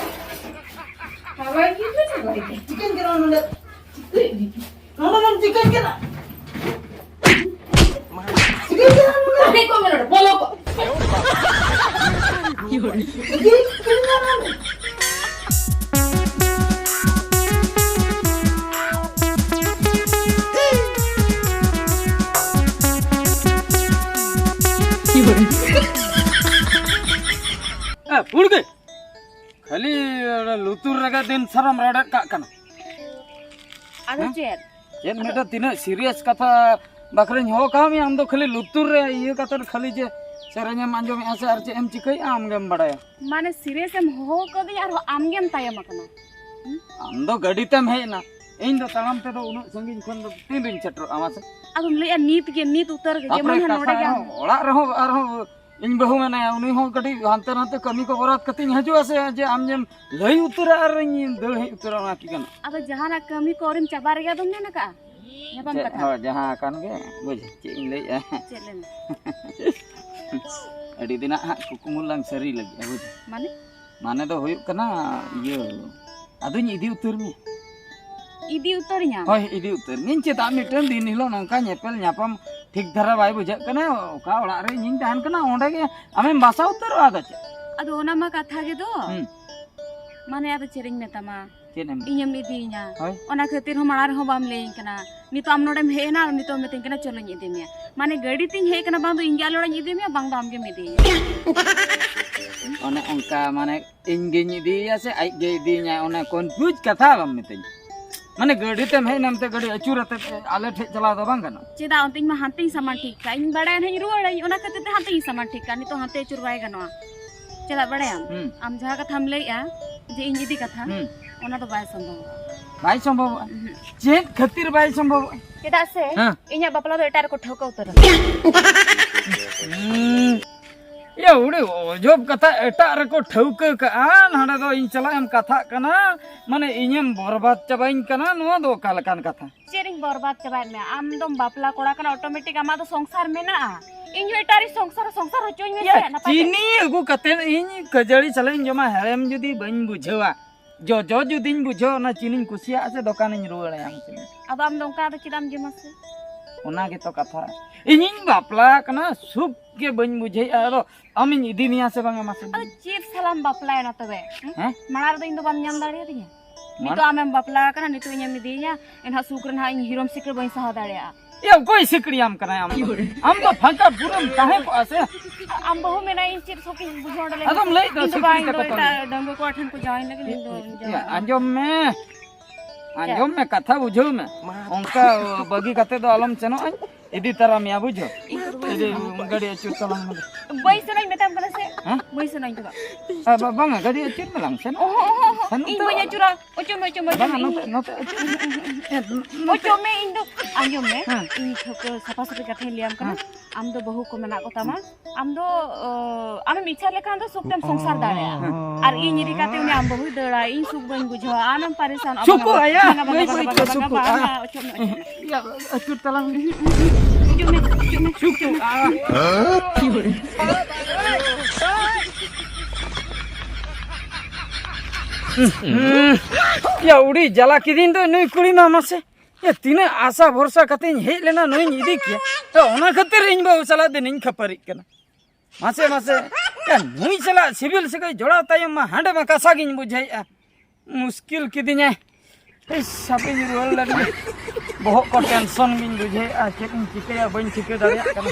ᱦᱟᱞᱟᱭᱟᱹᱧ᱾ ᱪᱤᱠᱟᱹᱧ ᱠᱟᱱᱟ ᱱᱚᱰᱮ? ᱪᱤᱠᱟᱹᱭᱮᱫ ᱢᱮᱭᱟ? ᱱᱚᱰᱮ ᱫᱚᱢ ᱪᱤᱠᱟᱹᱧ ᱠᱟᱱᱟ? ᱪᱤᱠᱟᱹᱧ ᱠᱟᱱᱟ ᱱᱚᱰᱮ? ᱟᱹᱰᱤ ᱠᱚ ᱢᱮ ᱱᱚᱰᱮ, ᱵᱚᱞᱚ ᱠᱚ᱾ ᱪᱤᱠᱟᱹᱧ ᱠᱟᱱᱟ ᱱᱚᱰᱮ? ᱮ, ᱯᱩᱲ ᱜᱮ᱾ ᱠᱷᱟᱹᱞᱤ ᱚᱱᱟ ᱞᱩᱛᱩᱨ ᱨᱮᱜᱮ ᱫᱤᱱ ᱥᱟᱨᱟᱢ ᱨᱟᱲᱮᱫ ᱠᱟᱜ ᱠᱟᱱᱟ᱾ ᱟᱫᱚ ᱦᱮᱸ? ᱪᱮᱫ? ᱪᱮᱫ ᱟᱫᱚ ᱢᱤᱫᱴᱮᱱ ᱛᱤᱱᱟᱹᱜ serious ᱠᱟᱛᱷᱟ ᱵᱟᱠᱷᱨᱟᱧ ᱦᱚᱦᱚ ᱠᱟᱜ ᱢᱮᱭᱟ, ᱟᱢ ᱫᱚ ᱠᱷᱟᱹᱞᱤ ᱞᱩᱛᱩᱨ ᱨᱮ ᱤᱭᱟᱹ ᱠᱟᱛᱮ ᱠᱷᱟᱹᱞᱤ ᱡᱮ ᱥᱮᱨᱮᱧ ᱮᱢ ᱟᱸᱡᱚᱢᱮᱜᱼᱟ ᱥᱮ ᱟᱨ ᱪᱮᱫ ᱮᱢ ᱪᱤᱠᱟᱹᱭᱮᱜᱼᱟ, ᱟᱢ ᱜᱮᱢ ᱵᱟᱲᱟᱭᱟ᱾ ᱢᱟᱱᱮ serious ᱮᱢ ᱦᱚᱦᱚ ᱠᱟᱹᱫᱤᱧᱟ ᱟᱨᱦᱚᱸ ᱟᱢ ᱜᱮᱢ ᱛᱟᱭᱚᱢ ᱟᱠᱟᱱᱟ᱾ ᱦᱩᱸ? ᱟᱢ ᱫᱚ ᱜᱟᱹᱰᱤ ᱛᱮᱢ ᱦᱮᱡ ᱮᱱᱟ, ᱤᱧ ᱫᱚ ᱛᱟᱲᱟᱢ ᱛᱮᱫᱚ ᱩᱱᱟᱹᱜ ᱥᱟᱺᱜᱤᱧ ᱠᱷᱚᱱ ᱫᱚ ᱛᱤᱱ ᱨᱤᱧ ᱥᱮᱴᱮᱨᱚᱜᱼᱟ ᱢᱟᱥᱮ? ᱟᱫᱚᱢ ᱞᱟᱹᱭᱮᱜᱼᱟ ᱱᱤᱛ ᱜᱮ, ᱱᱤᱛ ᱩᱛᱟᱹᱨ ᱜᱮ, ᱛᱟᱯᱚᱨᱮ ᱡᱮᱢᱚᱱ ᱦᱟᱸᱜ ᱠᱟᱛᱷᱟ ᱱᱚᱰᱮ ᱜᱮ ᱟᱢ ᱦᱚᱸ ᱚᱲᱟᱜ ᱨᱮᱦᱚᱸ ᱟᱨᱦᱚᱸ ᱤᱧ ᱵᱟᱹᱦᱩ ᱢᱮᱱᱟᱭᱟ, ᱩᱱᱤ ᱦᱚᱸ ᱠᱟᱹᱴᱤᱡ ᱦᱟᱱᱛᱮ ᱱᱟᱛᱮ ᱠᱟᱹᱢᱤ ᱠᱚ ᱵᱚᱨᱟᱛ ᱠᱟᱛᱮᱧ ᱦᱤᱡᱩᱜᱼᱟ ᱥᱮ, ᱡᱮ ᱟᱢ ᱡᱮᱢ ᱞᱟᱹᱭ ᱩᱛᱟᱹᱨᱟ ᱟᱨ ᱤᱧ ᱫᱟᱹᱲ ᱦᱮᱡ ᱩᱛᱟᱹᱨᱟ, ᱚᱱᱟ ᱠᱤ ᱜᱟᱱᱚᱜᱼᱟ? ᱟᱫᱚ ᱡᱟᱦᱟᱱᱟᱜ ᱠᱟᱹᱢᱤ ᱠᱚ ᱟᱹᱣᱨᱤᱢ ᱪᱟᱵᱟ ᱨᱮᱜᱮ ᱟᱫᱚᱢ ᱢᱮᱱ ᱟᱠᱟᱜᱼᱟ? ᱧᱟᱯᱟᱢ ᱪᱮᱫ? ᱠᱟᱛᱷᱟ? ᱦᱳᱭ, ᱡᱟᱦᱟᱸ ᱟᱠᱟᱱ ᱜᱮ, ᱵᱩᱡᱽ, ᱪᱮᱫ ᱤᱧ ᱞᱟᱹᱭᱮᱜᱼᱟ? ᱪᱮᱫ ᱞᱟᱹᱭ ᱢᱮ? ᱟᱹᱰᱤ ᱫᱤᱱᱟᱜ ᱦᱟᱸᱜ ᱠᱩᱠᱢᱩ ᱞᱟᱝ ᱥᱟᱹᱨᱤ ᱞᱟᱹᱜᱤᱫ, ᱵᱩᱡᱽ? ᱢᱟᱱᱮ? ᱢᱟᱱᱮ ᱫᱚ ᱦᱩᱭᱩᱜ ᱠᱟᱱᱟ, ᱤᱭᱟᱹ, ᱟᱫᱚᱧ ᱤᱫᱤ ᱩᱛᱟᱹᱨ ᱢᱮᱭᱟ᱾ ᱤᱫᱤ ᱩᱛᱟᱹᱨᱤᱧᱟᱢ? ᱦᱳᱭ, ᱤᱫᱤ ᱩᱛᱟᱹᱨ ᱢᱤᱭᱟᱹᱧ᱾ ᱪᱮᱫᱟᱜ ᱢᱤᱫᱴᱟᱝ ᱫᱤᱱ ᱦᱤᱞᱳᱜ ᱱᱚᱝᱠᱟ ᱧᱮᱯᱮᱞ ᱧᱟᱯᱟᱢ ᱴᱷᱤᱠ ᱫᱷᱟᱨᱟ ᱵᱟᱭ ᱵᱩᱡᱷᱟᱹᱜ ᱠᱟᱱᱟ, ᱚᱠᱟ ᱚᱲᱟᱜ ᱨᱮ ᱤᱧᱤᱧ ᱛᱟᱦᱮᱱ ᱠᱟᱱᱟ, ᱚᱸᱰᱮ ᱜᱮ ᱟᱢᱮᱢ ᱵᱟᱥᱟ ᱩᱛᱟᱹᱨᱚᱜᱼᱟ, ᱟᱫᱚ ᱪᱮᱫ? ᱟᱫᱚ ᱚᱱᱟ ᱢᱟ ᱠᱟᱛᱷᱟ ᱜᱮ ᱫᱚ᱾ ᱦᱩᱸ᱾ ᱢᱟᱱᱮ ᱟᱫᱚ ᱪᱮᱫ ᱤᱧ ᱢᱮᱛᱟᱢᱟ? ᱪᱮᱫ ᱮᱢ? ᱤᱧᱮᱢ ᱤᱫᱤᱭᱤᱧᱟ᱾ ᱦᱳᱭ᱾ ᱚᱱᱟ ᱠᱷᱟᱹᱛᱤᱨ ᱦᱚᱸ ᱢᱟᱲᱟᱝ ᱨᱮᱦᱚᱸ ᱵᱟᱢ ᱞᱟᱹᱭᱟᱹᱧ ᱠᱟᱱᱟ᱾ ᱱᱤᱛᱚᱜ ᱟᱢ ᱱᱚᱰᱮᱢ ᱦᱮᱡ ᱮᱱᱟ ᱟᱨ ᱱᱤᱛᱚᱜ ᱮᱢ ᱢᱤᱛᱟᱹᱧ ᱠᱟᱱᱟ, "ᱪᱚᱞᱚᱧ ᱤᱫᱤ ᱢᱮᱭᱟ᱾" ᱢᱟᱱᱮ ᱜᱟᱹᱰᱤ ᱛᱤᱧ ᱦᱮᱡ ᱟᱠᱟᱱᱟ, ᱵᱟᱝ ᱫᱚ ᱤᱧ ᱜᱮ ᱟᱞᱮ ᱚᱲᱟᱜ ᱤᱧ ᱤᱫᱤ ᱢᱮᱭᱟ, ᱵᱟᱝ ᱫᱚ ᱟᱢ ᱜᱮᱢ ᱤᱫᱤᱭᱤᱧᱟ᱾ ᱚᱱᱮ ᱚᱱᱠᱟ, ᱢᱟᱱᱮ ᱤᱧ ᱜᱤᱧ ᱤᱫᱤᱭᱮᱭᱟ ᱥᱮ ᱟᱡ ᱜᱮ ᱤᱫᱤᱭᱤᱧᱟ, ᱚᱱᱮ confuse ᱠᱟᱛᱷᱟ ᱟᱞᱚᱢ ᱢᱤᱛᱟᱹᱧᱟ᱾ ᱢᱟᱱᱮ ᱜᱟᱹᱰᱤ ᱛᱮᱢ ᱦᱮᱡ ᱮᱱᱟ, ᱢᱮᱱᱛᱮ ᱜᱟᱹᱰᱤ ᱟᱹᱪᱩᱨ ᱟᱛᱮ ᱟᱞᱮ ᱴᱷᱮᱡ ᱪᱟᱞᱟᱣ ᱫᱚ ᱵᱟᱝ ᱜᱟᱱᱚᱜᱼᱟ᱾ ᱪᱮᱫᱟᱜ? ᱚᱱᱛᱮ ᱤᱧ ᱢᱟ ᱦᱟᱱᱛᱮᱧ ᱥᱟᱢᱟᱱ ᱴᱷᱤᱠ ᱠᱟᱜᱼᱟ, ᱤᱧ ᱵᱟᱲᱟᱭᱟ ᱱᱟᱦᱟᱜ ᱤᱧ ᱨᱩᱣᱟᱹᱲᱟᱹᱧ, ᱚᱱᱟ ᱠᱷᱟᱹᱛᱤᱨ ᱛᱮ ᱦᱟᱱᱛᱮᱧ ᱥᱟᱢᱟᱱ ᱴᱷᱤᱠ ᱠᱟᱜᱼᱟ᱾ ᱱᱤᱛᱚᱜ ᱦᱟᱱᱛᱮ ᱟᱹᱪᱩᱨ ᱵᱟᱭ ᱜᱟᱱᱚᱜᱼᱟ᱾ ᱦᱩᱸ᱾ ᱪᱮᱫᱟᱜ ᱵᱟᱲᱟᱭᱟᱢ? ᱦᱩᱸ᱾ ᱟᱢ ᱡᱟᱦᱟᱸ ᱠᱟᱛᱷᱟᱢ ᱞᱟᱹᱭᱮᱜᱼᱟ ᱡᱮ ᱤᱧ ᱤᱫᱤ ᱠᱟᱛᱷᱟ, ᱦᱩᱸ᱾ ᱚᱱᱟ ᱫᱚ ᱵᱟᱭ ᱥᱚᱢᱵᱷᱚᱵᱚᱜᱼᱟ᱾ ᱵᱟᱭ ᱥᱚᱢᱵᱷᱚᱵᱚᱜᱼᱟ? ᱩᱦᱩᱸ᱾ ᱪᱮᱫ ᱠᱷᱟᱹᱛᱤᱨ ᱵᱟᱭ ᱥᱚᱢᱵᱷᱚᱵᱚᱜᱼᱟ? ᱪᱮᱫᱟᱜ ᱥᱮ ᱦᱮᱸ᱾ ᱤᱧᱟᱹᱜ ᱵᱟᱯᱞᱟ ᱫᱚ ᱮᱴᱟᱜ ᱨᱮᱠᱚ ᱴᱷᱟᱹᱣᱠᱟᱹ ᱩᱛᱟᱹᱨᱟ᱾ ᱦᱩᱸ᱾ ᱭᱟ, ᱩᱰᱤ ᱚᱡᱚᱵ ᱠᱟᱛᱷᱟ, ᱮᱴᱟᱜ ᱨᱮᱠᱚ ᱴᱷᱟᱹᱣᱠᱟᱹ ᱠᱟᱜᱼᱟ, ᱱᱚᱰᱮ ᱫᱚ ᱤᱧ ᱥᱟᱞᱟᱜ ᱮᱢ ᱠᱟᱛᱷᱟᱜ ᱠᱟᱱᱟ, ᱢᱟᱱᱮ ᱤᱧᱮᱢ ᱵᱚᱨᱵᱟᱫ ᱪᱟᱵᱟᱧ ᱠᱟᱱᱟ, ᱱᱚᱣᱟ ᱫᱚ ᱚᱠᱟ ᱞᱮᱠᱟᱱ ᱠᱟᱛᱷᱟ? ᱪᱮᱫ ᱤᱧ ᱵᱚᱨᱵᱟᱫ ᱪᱟᱵᱟᱭᱮᱫ ᱢᱮᱭᱟ? ᱟᱢ ᱫᱚᱢ ᱵᱟᱯᱞᱟ ᱠᱚᱲᱟ ᱠᱟᱱᱟ, automatic ᱟᱢᱟᱜ ᱫᱚ ᱥᱚᱝᱥᱟᱨ ᱢᱮᱱᱟᱜᱼᱟ᱾ ᱤᱧ ᱦᱚᱸ ᱮᱴᱟᱜ ᱨᱮ ᱥᱚᱝᱥᱟᱨ, ᱥᱚᱝᱥᱟᱨ ᱦᱚᱪᱚᱧ ᱢᱮ ᱭᱟ, ᱥᱮ, ᱱᱟᱯᱟᱭ ᱛᱮ᱾ ᱪᱤᱱᱤ ᱟᱹᱜᱩ ᱠᱟᱛᱮ ᱤᱧ ᱠᱷᱟᱹᱡᱟᱹᱲᱤ ᱥᱟᱞᱟᱜ ᱤᱧ ᱡᱚᱢᱟ, ᱦᱮᱲᱮᱢ ᱡᱩᱫᱤ ᱵᱟᱹᱧ ᱵᱩᱡᱷᱟᱹᱣᱟ, ᱡᱚᱡᱚ ᱡᱩᱫᱤᱧ ᱵᱩᱡᱷᱟᱹᱣᱟ, ᱚᱱᱟ ᱪᱤᱱᱤᱧ ᱠᱩᱥᱤᱭᱟᱜᱼᱟ ᱥᱮ ᱫᱚᱠᱟᱱᱤᱧ ᱨᱩᱣᱟᱹᱲᱟ ᱟᱢ ᱴᱷᱮᱱ? ᱟᱫᱚ ᱟᱢ ᱫᱚ ᱚᱱᱠᱟ ᱫᱚ ᱪᱮᱫᱟᱜ ᱮᱢ ᱡᱚᱢᱟ ᱥᱮ? ᱚᱱᱟ ᱜᱮᱛᱚ ᱠᱟᱛᱷᱟ᱾ ᱤᱧᱤᱧ ᱵᱟᱯᱞᱟ ᱟᱠᱟᱱᱟ, ᱥᱩᱠ ᱜᱮ ᱵᱟᱹᱧ ᱵᱩᱡᱷᱟᱹᱣᱮᱫᱼᱟ᱾ ᱟᱫᱚ ᱟᱢᱤᱧ ᱤᱫᱤ ᱢᱮᱭᱟ ᱥᱮ ᱵᱟᱝᱟ, ᱢᱟᱥᱮ? ᱟᱫᱚ ᱪᱮᱫ ᱥᱟᱞᱟᱢ ᱵᱟᱯᱞᱟᱭᱮᱱᱟ ᱛᱚᱵᱮ? ᱦᱮᱸ? ᱦᱮᱸ? ᱢᱟᱲᱟᱝ ᱨᱮᱫᱚ ᱤᱧ ᱫᱚ ᱵᱟᱢ ᱧᱟᱢ ᱫᱟᱲᱮᱭᱟᱫᱤᱧᱟ? ᱢᱟᱲ- ᱱᱤᱛᱚᱜ ᱟᱢᱮᱢ ᱵᱟᱯᱞᱟ ᱟᱠᱟᱱᱟ, ᱱᱤᱛᱚᱜ ᱤᱧᱮᱢ ᱤᱫᱤᱭᱤᱧᱟ, ᱮᱱᱦᱚᱸ ᱥᱩᱠ ᱨᱮ ᱱᱟᱦᱟᱜ ᱤᱧ ᱦᱤᱨᱳᱢ ᱥᱤᱠᱲᱤ ᱵᱟᱹᱧ ᱥᱟᱦᱟᱣ ᱫᱟᱲᱮᱭᱟᱜᱼᱟ᱾ ᱮ, ᱚᱠᱚᱭ ᱥᱤᱠᱲᱤᱭᱟᱢ ᱠᱟᱱᱟᱭ ᱟᱢ ᱫᱚ? ᱟᱢ ᱫᱚ ᱯᱷᱟᱸᱠᱟ ᱯᱩᱨᱟᱹᱢ ᱛᱟᱦᱮᱸ ᱠᱚᱜᱼᱟ ᱥᱮ? ᱟᱢ ᱵᱟᱹᱦᱩ ᱢᱮᱱᱟ, ᱤᱧ ᱪᱮᱫ ᱥᱚᱠ ᱤᱧ ᱵᱩᱡᱷᱟᱹᱣ ᱚᱸᱰᱮ ᱞᱮᱱ ᱟᱫᱚᱢ ᱠᱷᱟᱱ? ᱞᱟᱹᱭᱮᱫ ᱫᱚ ᱤᱧ ᱫᱚ ᱥᱤᱠᱲᱤ ᱵᱟᱝ, ᱤᱧ ᱫᱚ ᱛᱟᱠᱚ ᱛᱚ᱾ ᱮᱴᱟᱜ ᱰᱟᱺᱜᱩᱣᱟᱹ ᱠᱚᱲᱟ ᱴᱷᱮᱱ ᱠᱚ ᱡᱟᱶᱟᱭ ᱞᱟᱹᱜᱤᱫ ᱤᱧ ᱫᱚ ᱮ, ᱡᱟᱶᱟᱭ ᱟᱸᱡᱚᱢ ᱢᱮ, ᱟᱸᱡᱚᱢ ᱢᱮ, ᱠᱟᱛᱷᱟ ᱵᱩᱡᱷᱟᱹᱣ ᱢᱮ᱾ ᱚᱱᱠᱟ ᱵᱟᱹᱜᱤ ᱠᱟᱛᱮ ᱫᱚ ᱟᱞᱚᱢ ᱥᱮᱱᱚᱜᱼᱟ, ᱤᱫᱤ ᱛᱟᱨᱟ ᱢᱮᱭᱟ, ᱵᱩᱡᱷᱟᱹᱣ? ᱤᱧ ᱫᱚ ᱵᱟᱹᱧ ᱤᱫᱤ, ᱜᱟᱹᱰᱤ ᱟᱹᱪᱩᱨ ᱛᱟᱞᱟᱝ ᱢᱮ᱾ ᱵᱟᱹᱧ ᱥᱮᱱᱚᱜ ᱤᱧ ᱢᱮᱛᱟᱢ ᱠᱟᱱᱟ ᱥᱮ? ᱦᱮᱸ? ᱵᱟᱹᱧ ᱥᱮᱱᱚᱜ ᱤᱧ ᱫᱚ᱾ ᱟ, ᱵᱟ-, ᱵᱟᱝᱟ, ᱜᱟᱹᱰᱤ ᱟᱹᱪᱩᱨ ᱢᱮᱞᱟᱝ, ᱥᱮᱱᱚᱜ ᱚᱦᱚ, ᱚᱦᱚ, ᱚᱦᱚ᱾ ᱥᱮᱱᱚᱜ ᱤᱧ ᱛᱚ᱾ ᱵᱟᱹᱧ ᱟᱹᱪᱩᱨᱟ᱾ ᱚᱪᱚᱜ ᱢᱮ, ᱚᱪᱚᱜ ᱢᱮ, ᱚᱪᱚᱜ ᱵᱟᱝᱟ, ᱢᱮ᱾ ᱱᱚᱛᱮ, ᱱᱚᱛᱮ ᱟᱹᱪᱩᱨ ᱢᱮ᱾ ᱮ, ᱱᱚᱛᱮ᱾ ᱚᱪᱚᱜ ᱢᱮ, ᱤᱧ ᱫᱚ, ᱟᱸᱡᱚᱢ ᱢᱮ, ᱦᱮᱸ᱾ ᱤᱧ ᱴᱷᱟᱹᱣᱠᱟᱹ ᱥᱟᱯᱷᱟ ᱥᱟᱹᱯᱷᱤ ᱠᱟᱛᱷᱟᱧ ᱞᱟᱹᱭᱟᱢ ᱠᱟᱱᱟ᱾ ᱦᱮᱸ᱾ ᱟᱢ ᱫᱚ ᱵᱟᱹᱦᱩ ᱠᱚ ᱢᱮᱱᱟᱜ ᱠᱚ ᱛᱟᱢᱟ, ᱟᱢ ᱫᱚ, ᱚ, ᱟᱢᱮᱢ ᱤᱪᱪᱷᱟ ᱞᱮᱠᱷᱟᱱ ᱫᱚ ᱥᱩᱠ ᱛᱮᱢ ᱥᱚᱝᱥᱟᱨ ᱫᱟᱲᱮᱭᱟᱜᱼᱟ᱾ ᱦᱮᱸ᱾ ᱟᱨ ᱤᱧ ᱤᱫᱤ ᱠᱟᱛᱮ ᱩᱱᱤ ᱟᱢ ᱵᱟᱹᱦᱩᱭ ᱫᱟᱹᱲᱟ, ᱤᱧ ᱥᱩᱠ ᱵᱟᱹᱧ ᱵᱩᱡᱷᱟᱹᱣᱟ, ᱟᱢᱮᱢ ᱯᱟᱨᱤᱥᱟᱱᱚᱜᱼᱟ᱾ ᱥᱩᱠᱩ ᱵᱟᱝᱟ, ᱟᱭᱟ, ᱵᱟᱝᱟ, ᱵᱟᱹᱭ ᱵᱟᱝᱟ, ᱵᱟᱹᱭ ᱵᱟᱝᱟ, ᱛᱮ ᱵᱟᱝᱟ, ᱥᱩᱠᱩ, ᱵᱟᱝᱟ, ᱟ᱾ ᱚᱪᱚᱜ ᱢᱮ, ᱚᱪᱚᱜ ᱢᱮ᱾ ᱤᱭᱟ, ᱟᱹᱪᱩᱨ ᱛᱟᱞᱟᱝ ᱢᱮ᱾ ᱚᱪᱚᱜ ᱢᱮ, ᱚᱪᱚᱜ ᱢᱮ᱾ ᱥᱩᱠᱩ, ᱟ᱾ ᱭᱟ, ᱩᱰᱤ ᱡᱟᱞᱟ ᱠᱤᱫᱤᱧ ᱫᱚ ᱱᱩᱭ ᱠᱩᱲᱤ ᱢᱟ, ᱢᱟᱥᱮ᱾ ᱭᱟ, ᱛᱤᱱᱟᱹᱜ ᱟᱥᱟ ᱵᱷᱚᱨᱥᱟ ᱠᱟᱛᱮᱧ ᱦᱮᱡ ᱞᱮᱱᱟ, ᱱᱩᱭᱤᱧ ᱤᱫᱤ ᱠᱮᱭᱟ᱾ ᱛᱚ, ᱚᱱᱟ ᱠᱷᱟᱹᱛᱤᱨ ᱤᱧ ᱵᱟᱹᱦᱩ ᱥᱟᱞᱟᱜ ᱫᱤᱱᱤᱧ ᱠᱷᱟᱹᱯᱟᱹᱨᱤᱜ ᱠᱟᱱᱟ᱾ ᱢᱟᱥᱮ, ᱢᱟᱥᱮ, ᱱᱩᱭ ᱥᱟᱞᱟᱜ ᱥᱤᱵᱤᱞ ᱥᱟᱹᱜᱟᱹᱭ ᱡᱚᱲᱟᱣ ᱛᱟᱭᱚᱢ ᱢᱟ ᱦᱟᱸᱰᱮ ᱢᱟ ᱠᱟᱥᱟ ᱜᱤᱧ ᱵᱩᱡᱷᱟᱹᱣᱮᱫᱼᱟ᱾ ᱢᱩᱥᱠᱤᱞ ᱠᱤᱫᱤᱧᱟᱭ᱾ ᱤᱥ, ᱦᱟᱯᱮᱧ ᱨᱩᱣᱟᱹᱲ ᱞᱮᱱ ᱜᱮ᱾ ᱵᱚᱦᱚᱜ ᱠᱚ ᱴᱮᱱᱥᱚᱱ ᱜᱤᱧ ᱵᱩᱡᱷᱟᱹᱣᱮᱫᱼᱟ᱾ ᱪᱮᱫ ᱤᱧ ᱪᱤᱠᱟᱹᱭᱟ, ᱵᱟᱹᱧ ᱪᱤᱠᱟᱹ ᱫᱟᱲᱮᱭᱟᱜ ᱠᱟᱱᱟ᱾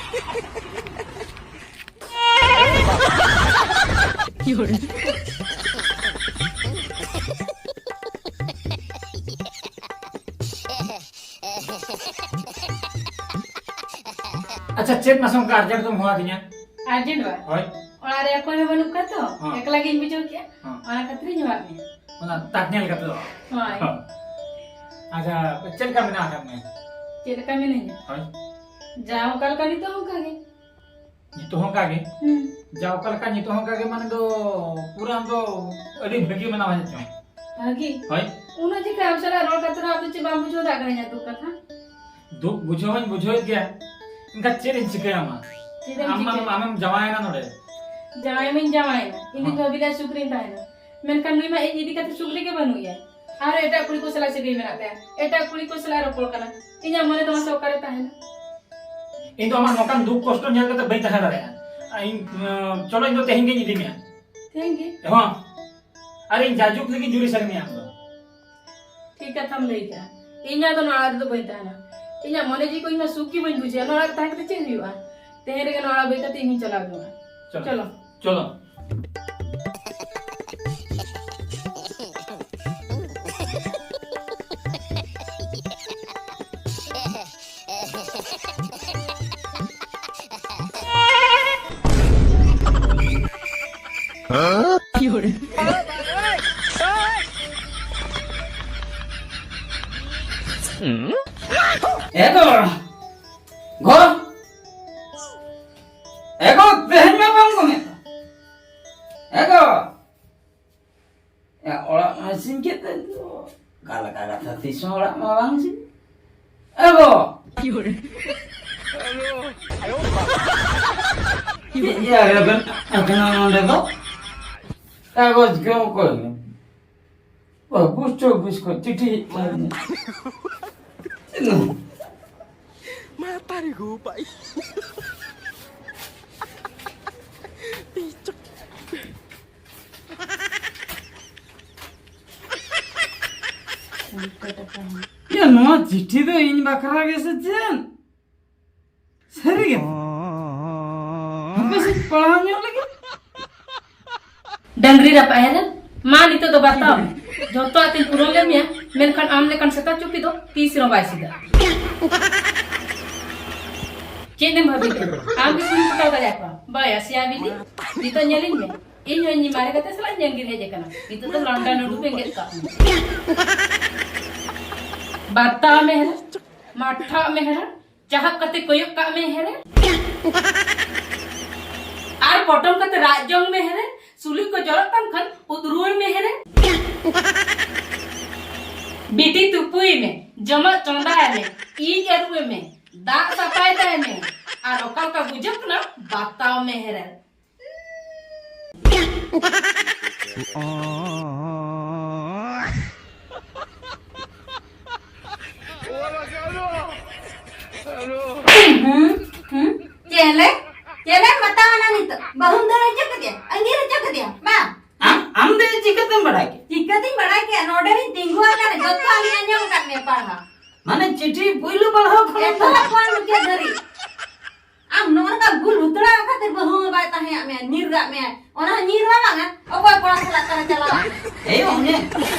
ᱟᱪᱪᱷᱟ, ᱪᱮᱫ ᱢᱟᱥᱮ ᱚᱱᱠᱟ ᱟᱨᱡᱮᱱᱴ ᱫᱚᱢ ᱦᱚᱦᱚ ᱟᱹᱫᱤᱧᱟ? ᱟᱨᱡᱮᱱᱴ ᱵᱟ? ᱦᱳᱭ᱾ ᱚᱲᱟᱜ ᱨᱮ ᱚᱠᱚᱭ ᱦᱚᱸ ᱵᱟᱹᱱᱩᱜ ᱠᱚᱣᱟ ᱛᱚ, ᱦᱚᱸ᱾ ᱮᱠᱞᱟ ᱜᱤᱧ ᱵᱩᱡᱷᱟᱹᱣ ᱠᱮᱜᱼᱟ᱾ ᱦᱚᱸ᱾ ᱚᱱᱟ ᱠᱷᱟᱹᱛᱤᱨᱤᱧ ᱦᱚᱦᱚᱣᱟᱫ ᱢᱮᱭᱟ᱾ ᱚᱱᱟ ᱛᱟᱠ ᱧᱮᱞ ᱠᱟᱛᱮ ᱫᱚ? ᱦᱳᱭ᱾ ᱦᱚᱸ᱾ ᱟᱪᱪᱷᱟ, ᱪᱮᱫ ᱞᱮᱠᱟ ᱢᱮᱱᱟᱜ ᱟᱠᱟᱫ ᱢᱮᱭᱟ? ᱪᱮᱫ ᱞᱮᱠᱟ ᱢᱮᱱᱟᱹᱧᱟ? ᱦᱳᱭ᱾ ᱡᱟ ᱚᱠᱟ ᱞᱮᱠᱟ ᱱᱤᱛᱚᱜ ᱦᱚᱸ ᱚᱱᱠᱟ ᱜᱮ᱾ ᱱᱤᱛᱚᱜ ᱦᱚᱸ ᱚᱱᱠᱟ ᱜᱮ? ᱦᱩᱸ᱾ ᱡᱟ ᱚᱠᱟ ᱞᱮᱠᱟ ᱱᱤᱛᱚᱜ ᱦᱚᱸ ᱚᱱᱠᱟ ᱜᱮ, ᱢᱟᱱᱮ ᱫᱚ ᱯᱩᱨᱟᱹ ᱟᱢ ᱫᱚ ᱟᱹᱰᱤ ᱵᱷᱟᱹᱜᱤ ᱢᱮᱱᱟᱢᱟ ᱪᱮᱫ ᱪᱚᱝ? ᱵᱷᱟᱹᱜᱤ? ᱦᱳᱭ᱾ ᱩᱱᱟᱹᱜ ᱪᱮᱠᱟ ᱟᱢ ᱥᱟᱞᱟᱜ ᱨᱚᱲ ᱠᱟᱛᱮ ᱨᱮᱦᱚᱸ ᱟᱢ ᱫᱚ ᱪᱮᱫ ᱵᱟᱢ ᱵᱩᱡᱷᱟᱹᱣ ᱫᱟᱲᱮᱭᱟᱜ ᱠᱟᱱᱟ ᱤᱧᱟᱹᱜ ᱫᱩᱠ ᱠᱟᱛᱷᱟ? ᱫᱩᱠ ᱵᱩᱡᱷᱟᱹᱣ ᱢᱟᱧ ᱵᱩᱡᱷᱟᱹᱣᱮᱫ ᱜᱮᱭᱟ, ᱮᱱᱠᱷᱟᱱ ᱪᱮᱫ ᱤᱧ ᱪᱤᱠᱟᱹᱭᱟ ᱢᱟ? ᱪᱮᱫ ᱮᱢ ᱟᱢ ᱢᱟᱢ, ᱪᱤᱠᱟᱹᱭᱟ? ᱟᱢᱮᱢ ᱡᱟᱶᱟᱭᱮᱱᱟ ᱱᱚᱰᱮ᱾ ᱡᱟᱶᱟᱭ ᱢᱟᱧ ᱡᱟᱶᱟᱭᱮᱱᱟ, ᱤᱧ ᱫᱚᱧ ᱦᱚᱸ᱾ ᱵᱷᱟᱹᱵᱤ ᱞᱮᱫᱼᱟ ᱥᱩᱠ ᱨᱤᱧ ᱛᱟᱦᱮᱱᱟ, ᱢᱮᱱᱠᱷᱟᱱ ᱱᱩᱭ ᱢᱟ ᱤᱧ ᱤᱫᱤ ᱠᱟᱛᱮ ᱥᱩᱠ ᱨᱮᱜᱮ ᱵᱟᱹᱱᱩᱭᱟ᱾ ᱟᱨ ᱮᱴᱟᱜ ᱠᱩᱲᱤ ᱠᱚ ᱥᱟᱞᱟᱜ ᱥᱟᱹᱜᱟᱹᱭ ᱢᱮᱱᱟᱜ ᱛᱟᱭᱟ, ᱮᱴᱟᱜ ᱠᱩᱲᱤ ᱠᱚ ᱥᱟᱞᱟᱜ ᱨᱚᱯᱚᱲ ᱠᱟᱱᱟ᱾ ᱤᱧᱟᱹᱜ ᱢᱚᱱᱮ ᱫᱚ ᱢᱟᱥᱮ ᱚᱠᱟᱨᱮ ᱛᱟᱦᱮᱱᱟ? ᱤᱧ ᱫᱚ ᱟᱢᱟᱜ ᱱᱚᱝᱠᱟᱱ ᱫᱩᱠ ᱠᱚᱥᱴᱚ ᱧᱮᱞ ᱠᱟᱛᱮ ᱵᱟᱹᱧ ᱛᱟᱦᱮᱸ ᱫᱟᱲᱮᱭᱟᱜᱼᱟ᱾ ᱤᱧ, ᱪᱚᱞᱚ, ᱤᱧ ᱫᱚ ᱛᱮᱦᱮᱧ ᱜᱤᱧ ᱤᱫᱤ ᱢᱮᱭᱟ᱾ ᱛᱮᱦᱮᱧ ᱜᱮ? ᱦᱚᱸ᱾ ᱟᱨ ᱤᱧ ᱡᱟᱭᱡᱩᱜᱽ ᱞᱟᱹᱜᱤᱫ ᱡᱩᱨᱤ ᱥᱟᱹᱨᱤ ᱢᱮᱭᱟ ᱟᱢ ᱫᱚ᱾ ᱴᱷᱤᱠ ᱠᱟᱛᱷᱟᱢ ᱞᱟᱹᱭ ᱠᱮᱜᱼᱟ᱾ ᱤᱧ ᱟᱫᱚ ᱱᱚᱣᱟ ᱚᱲᱟᱜ ᱨᱮᱫᱚ ᱵᱟᱹᱧ ᱛᱟᱦᱮᱱᱟ᱾ ᱤᱧᱟᱜ ᱢᱚᱱᱮ ᱡᱤᱣᱤ ᱠᱚ ᱤᱧ ᱢᱟ ᱥᱩᱠ ᱜᱮ ᱵᱟᱹᱧ ᱵᱩᱡᱷᱟᱹᱣᱟ᱾ ᱱᱚᱣᱟ ᱚᱲᱟᱜ ᱨᱮ ᱛᱟᱦᱮᱸ ᱠᱟᱛᱮ ᱪᱮᱫ ᱦᱩᱭᱩᱜᱼᱟ? ᱛᱮᱦᱮᱧ ᱨᱮᱜᱮ ᱱᱚᱣᱟ ᱚᱲᱟᱜ ᱵᱟᱹᱜᱤ ᱠᱟᱛᱮ ᱤᱧ ᱦᱚᱸᱧ ᱪᱟᱞᱟᱣ ᱠᱚᱜᱼᱟ᱾ ᱪᱚᱞᱚ᱾ ᱪᱚᱞᱚ᱾ ᱪᱚᱞᱚ᱾ ᱮ ᱜᱚ! ᱜᱚ! ᱮ ᱜᱚ, ᱛᱮᱦᱮᱧ ᱢᱟ ᱵᱟᱢ ᱜᱚᱢᱮᱫ ᱫᱚ᱾ ᱮ ᱜᱚ! ᱮ, ᱚᱲᱟᱜ ᱢᱟ ᱤᱥᱤᱱ ᱠᱮᱫ ᱛᱮ, ᱚᱠᱟ ᱞᱮᱠᱟ ᱠᱟᱛᱷᱟ, ᱛᱤᱥ ᱦᱚᱸ ᱚᱲᱟᱜ ᱢᱟ ᱵᱟᱝ ᱤᱥᱤᱱ᱾ ᱮ ᱜᱚ! ᱪᱮᱫ ᱭᱟ ᱨᱮᱵᱮᱱ ᱟᱠᱟᱱᱟ ᱱᱚᱰᱮ ᱫᱚ? ᱠᱟᱜᱚᱡᱽ ᱠᱚ ᱚᱠᱚᱭ? ᱵᱟᱹᱵᱩ ᱪᱚᱵᱵᱤᱥ ᱠᱷᱚᱱ ᱪᱤᱴᱷᱤ ᱦᱮᱡ ᱞᱮᱱᱟ᱾ ᱢᱟᱛᱟᱨᱤ ᱜᱳ ᱯᱟᱭ᱾ ᱯᱤᱪᱷ ᱭᱟ, ᱱᱚᱣᱟ ᱪᱤᱴᱷᱤ ᱫᱚ ᱤᱧ ᱵᱟᱠᱷᱨᱟ ᱜᱮ ᱥᱮ ᱪᱮᱫ? ᱥᱟᱹᱨᱤ ᱜᱮ? ᱦᱟᱯᱮ ᱥᱮ ᱯᱟᱲᱦᱟᱣ ᱧᱚᱜ ᱞᱮᱜᱮ᱾ ᱰᱟᱝᱨᱤ ᱨᱟᱯᱟᱜ ᱦᱮᱨᱮᱞ, ᱢᱟ ᱱᱤᱛᱚᱜ ᱫᱚ ᱵᱟᱛᱟᱣ ᱢᱮ᱾ ᱡᱚᱛᱚᱣᱟᱜ ᱛᱤᱧ ᱯᱩᱨᱟᱹᱣ ᱞᱮᱫ ᱢᱮᱭᱟ, ᱢᱮᱱᱠᱷᱟᱱ ᱟᱢ ᱞᱮᱠᱟᱱ ᱥᱮᱛᱟ ᱪᱩᱯᱤ ᱫᱚ ᱛᱤᱥ ᱨᱮᱦᱚᱸ ᱵᱟᱭ ᱥᱤᱫᱟ᱾ ᱪᱮᱫ ᱮᱢ ᱵᱷᱟᱹᱵᱤ ᱠᱟᱱᱟ? ᱟᱢ ᱜᱮ ᱠᱩᱲᱤ ᱯᱚᱴᱟᱣ ᱫᱟᱲᱮᱭᱟᱠᱚᱣᱟ᱾ ᱵᱟᱭᱟ ᱥᱮᱭᱟ ᱵᱤᱞᱤ, ᱱᱤᱛᱚᱜ ᱧᱮᱞᱤᱧ ᱢᱮ᱾ ᱤᱧ ᱦᱚᱸ ᱤᱧ ᱢᱟᱨᱮ ᱜᱟᱛᱮ ᱥᱟᱞᱟᱜ ᱤᱧ ᱟᱸᱜᱤᱨ ᱦᱮᱡ ᱟᱠᱟᱱᱟ᱾ ᱱᱤᱛᱚᱜ ᱫᱚ ᱞᱚᱱᱰᱚᱱ ᱩᱰᱩᱠ ᱵᱮᱸᱜᱮᱫ ᱠᱟᱜ ᱢᱮ᱾ ᱵᱟᱛᱟᱣ ᱢᱮ ᱦᱮᱨᱮᱞ, ᱢᱟᱴᱷᱟᱜ ᱢᱮ ᱦᱮᱨᱮᱞ, ᱪᱟᱦᱟᱵ ᱠᱟᱛᱮ ᱠᱚᱭᱚᱜ ᱠᱟᱜ ᱢᱮ ᱦᱮᱨᱮᱞ᱾ ᱟᱨ ᱯᱚᱴᱚᱢ ᱠᱟᱛᱮ ᱨᱟᱜ ᱡᱚᱝ ᱢᱮ ᱦᱮᱨᱮᱞ᱾ ᱥᱩᱞᱩᱡ ᱠᱚ ᱡᱚᱨᱚᱜ ᱛᱟᱢ ᱠᱷᱟᱱ ᱩᱫ ᱨᱩᱣᱟᱹᱲ ᱢᱮ ᱦᱮᱨᱮᱞ᱾ ᱵᱤᱴᱤ ᱛᱩᱯᱩᱭ ᱢᱮ, ᱡᱚᱢᱟᱜ ᱪᱚᱸᱫᱟᱭ ᱢᱮ, ᱤᱡ ᱟᱹᱨᱩᱵ ᱢᱮ, ᱫᱟᱜ ᱥᱟᱯᱷᱟᱭ ᱛᱟᱭ ᱢᱮ᱾ ᱟᱨ ᱚᱠᱟ ᱞᱮᱠᱟ ᱵᱩᱡᱷᱟᱹᱜ ᱠᱟᱱᱟ ᱵᱟᱛᱟᱣ ᱢᱮ ᱦᱮᱨᱮᱞ᱾ ᱦᱩᱸ, ᱦᱩᱸ᱾ ᱪᱮᱞᱮ? ᱪᱮᱞᱮᱢ ᱢᱮᱛᱟᱣᱟᱱᱟ ᱱᱤᱛᱚᱜ? ᱵᱟᱹᱦᱩᱢ ᱫᱟᱹᱲ ᱦᱚᱪᱚ ᱠᱮᱫᱮᱭᱟ? ᱟᱺᱜᱤᱨ ᱦᱚᱪᱚ ᱠᱮᱫᱮᱭᱟ? ᱵᱟᱝ᱾ ᱟᱢ, ᱟᱢ ᱫᱚ ᱪᱤᱠᱟᱹᱛᱮᱢ ᱵᱟᱲᱟᱭ ᱠᱮᱫ? ᱪᱤᱠᱟᱹᱛᱤᱧ ᱵᱟᱲᱟᱭ ᱠᱮᱫ? ᱱᱚᱰᱮ ᱨᱤᱧ ᱛᱤᱸᱜᱩ ᱟᱠᱟᱱᱟ, ᱡᱚᱛᱚᱣᱟᱜ ᱞᱤᱧ ᱟᱸᱡᱚᱢ ᱟᱠᱟᱫ ᱢᱮᱭᱟ ᱯᱟᱲᱦᱟᱣ᱾ ᱢᱟᱱᱮ ᱪᱤᱴᱷᱤ ᱯᱩᱭᱞᱩ ᱯᱟᱲᱦᱟᱣ ᱠᱷᱚᱱ ᱮᱛᱚᱦᱚᱵ ᱠᱷᱚᱱ ᱢᱩᱪᱟᱹᱫ ᱫᱷᱟᱹᱨᱤᱡ᱾ ᱟᱢ ᱱᱚᱜᱼᱚ ᱱᱚᱝᱠᱟ ᱜᱩᱞ ᱦᱩᱛᱲᱟ ᱠᱷᱟᱹᱛᱤᱨ ᱵᱟᱹᱦᱩ ᱦᱚᱸ ᱵᱟᱭ ᱛᱟᱦᱮᱸᱭᱟᱜ ᱢᱮᱭᱟ, ᱧᱤᱨ ᱨᱟᱜ ᱢᱮᱭᱟ᱾ ᱚᱱᱟ ᱦᱚᱸ ᱧᱤᱨ ᱢᱟ ᱵᱟᱝᱟ, ᱚᱠᱚᱭ ᱠᱚᱲᱟ ᱥᱟᱞᱟᱜ ᱛᱟᱦᱮᱸ ᱪᱟᱞᱟᱣ? ᱮᱭ ᱚᱱᱮ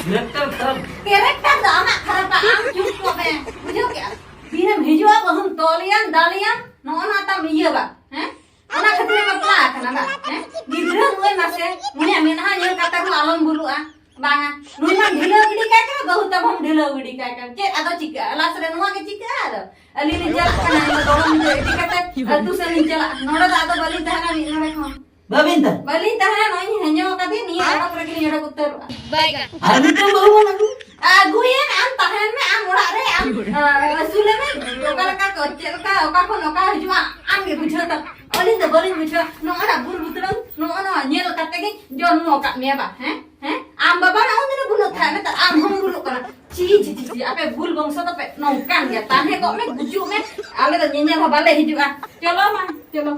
character ᱠᱷᱟᱨᱟᱯ᱾ Character ᱫᱚ ᱟᱢᱟᱜ ᱠᱷᱟᱨᱟᱯᱟ, ᱟᱢ ᱪᱩᱯ ᱠᱚᱜ ᱢᱮ, ᱵᱩᱡᱷᱟᱹᱣ ᱠᱮᱜᱼᱟ? ᱫᱤᱱᱮᱢ ᱦᱤᱡᱩᱜᱼᱟ, ᱵᱟᱹᱦᱩᱢ ᱛᱚᱞᱮᱭᱟᱢ, ᱫᱟᱞᱮᱭᱟᱢ, ᱱᱚᱜᱼᱚ ᱱᱟ ᱛᱟᱢ ᱤᱭᱟᱹ ᱵᱟ, ᱦᱮᱸ? ᱚᱱᱟ ᱠᱷᱟᱹᱛᱤᱨ ᱮᱢ ᱵᱟᱯᱞᱟ ᱟᱠᱟᱱᱟ ᱵᱟ, ᱦᱮᱸ? ᱜᱤᱫᱽᱨᱟᱹ ᱱᱩᱭ ᱢᱟᱥᱮ, ᱩᱱᱤᱭᱟᱜ ᱢᱮᱫᱦᱟ ᱧᱮᱞ ᱠᱟᱛᱮ ᱦᱚᱸ ᱟᱞᱚᱢ ᱵᱩᱞᱩᱜᱼᱟ᱾ ᱵᱟᱝᱟ, ᱱᱩᱭ ᱢᱟᱢ ᱰᱷᱤᱞᱟᱹᱣ ᱜᱤᱰᱤ ᱠᱟᱭ ᱠᱟᱱᱟ, ᱵᱟᱹᱦᱩ ᱛᱟᱢ ᱦᱚᱸᱢ ᱰᱷᱤᱞᱟᱹᱣ ᱜᱤᱰᱤ ᱠᱟᱭ ᱠᱟᱱᱟ᱾ ᱪᱮᱫ ᱟᱫᱚ ᱪᱤᱠᱟᱹᱜᱼᱟ? ᱞᱟᱥ ᱨᱮ ᱱᱚᱣᱟ ᱜᱮ ᱪᱤᱠᱟᱹᱜᱼᱟ ᱟᱫᱚ? ᱟᱹᱞᱤᱧ ᱞᱤᱧ ᱪᱟᱞᱟᱜ ᱠᱟᱱᱟ, ᱤᱧ ᱫᱚ ᱫᱚᱲᱚᱢ ᱤᱫᱤ ᱠᱟᱛᱮ ᱟᱹᱛᱩ ᱥᱮᱫ ᱞᱤᱧ ᱪᱟᱞᱟᱜᱼᱟ᱾ ᱱᱚᱰᱮ ᱫᱚ ᱟᱫᱚ ᱵᱟᱹᱞᱤᱧ ᱛᱟᱦᱮᱱᱟ ᱢᱤᱫ ᱰᱚᱸᱰᱮᱠ ᱦᱚᱸ᱾ ᱵᱟᱹᱵᱤᱱ ᱛᱟᱦᱮᱱᱟ? ᱵᱟᱹᱞᱤᱧ ᱛᱟᱦᱮᱱᱟ, ᱱᱚᱜᱼᱚᱭ ᱤᱧ ᱦᱮᱧᱚ ᱟᱠᱟᱫᱤᱧ, ᱱᱤᱭᱟᱹ ᱚᱲᱟᱜ ᱨᱮᱜᱮ ᱞᱤᱧ ᱚᱰᱚᱠ ᱩᱛᱟᱹᱨᱚᱜᱼᱟ᱾ ᱟᱨ ᱢᱤᱫᱴᱟᱝ ᱵᱟᱹᱦᱩ ᱵᱚᱱ ᱟᱹᱜᱩ? ᱟᱹᱜᱩᱭᱮᱢ, ᱟᱢ ᱛᱟᱦᱮᱱ ᱢᱮ, ᱟᱢ ᱚᱲᱟᱜ ᱨᱮ, ᱟᱢ, ᱟ, ᱟᱹᱥᱩᱞᱮ ᱢᱮ᱾ ᱚᱠᱟ ᱞᱮᱠᱟ ᱠᱚ, ᱪᱮᱫ ᱞᱮᱠᱟ, ᱚᱠᱟ ᱠᱷᱚᱱ ᱚᱠᱟ ᱦᱤᱡᱩᱜᱼᱟ, ᱟᱢ ᱜᱮ ᱵᱩᱡᱷᱟᱹᱣ ᱛᱟᱢ᱾ ᱟᱹᱞᱤᱧ ᱫᱚ ᱵᱟᱹᱞᱤᱧ ᱵᱩᱡᱷᱟᱹᱣᱟ᱾ ᱱᱚᱜᱼᱚ ᱱᱟ ᱵᱩᱞ ᱵᱩᱛᱨᱟᱹᱝ, ᱱᱚᱜᱼᱚ ᱱᱚᱣᱟ ᱧᱮᱞ ᱠᱟᱛᱮ ᱜᱮ ᱡᱚᱱᱢᱚ ᱟᱠᱟᱫ ᱢᱮᱭᱟ ᱵᱟ, ᱦᱮᱸ? ᱦᱮᱸ? ᱟᱢ ᱵᱟᱵᱟ ᱱᱚᱜᱼᱚ ᱱᱚᱰᱮ ᱵᱩᱞᱩᱜ ᱛᱟᱦᱮᱸ, ᱱᱮᱛᱟᱨ ᱟᱢ ᱦᱚᱸᱢ ᱵᱩᱞᱩᱜ ᱠᱟᱱᱟ᱾ ᱪᱤ, ᱪᱤ, ᱪᱤ, ᱪᱤ, ᱟᱯᱮ ᱵᱩᱞ ᱵᱚᱝᱥᱚ ᱫᱚᱯᱮ ᱱᱚᱝᱠᱟᱱ ᱜᱮᱭᱟ᱾ ᱛᱟᱦᱮᱸ ᱠᱚᱜ ᱢᱮ, ᱜᱩᱡᱩᱜ ᱢᱮ, ᱟᱞᱮ ᱫᱚ ᱧᱮᱧᱮᱞ ᱦᱚᱸ ᱵᱟᱞᱮ ᱦᱤᱡᱩᱜᱼᱟ᱾ ᱪᱚᱞᱚ ᱢᱟ, ᱪᱚᱞᱚ᱾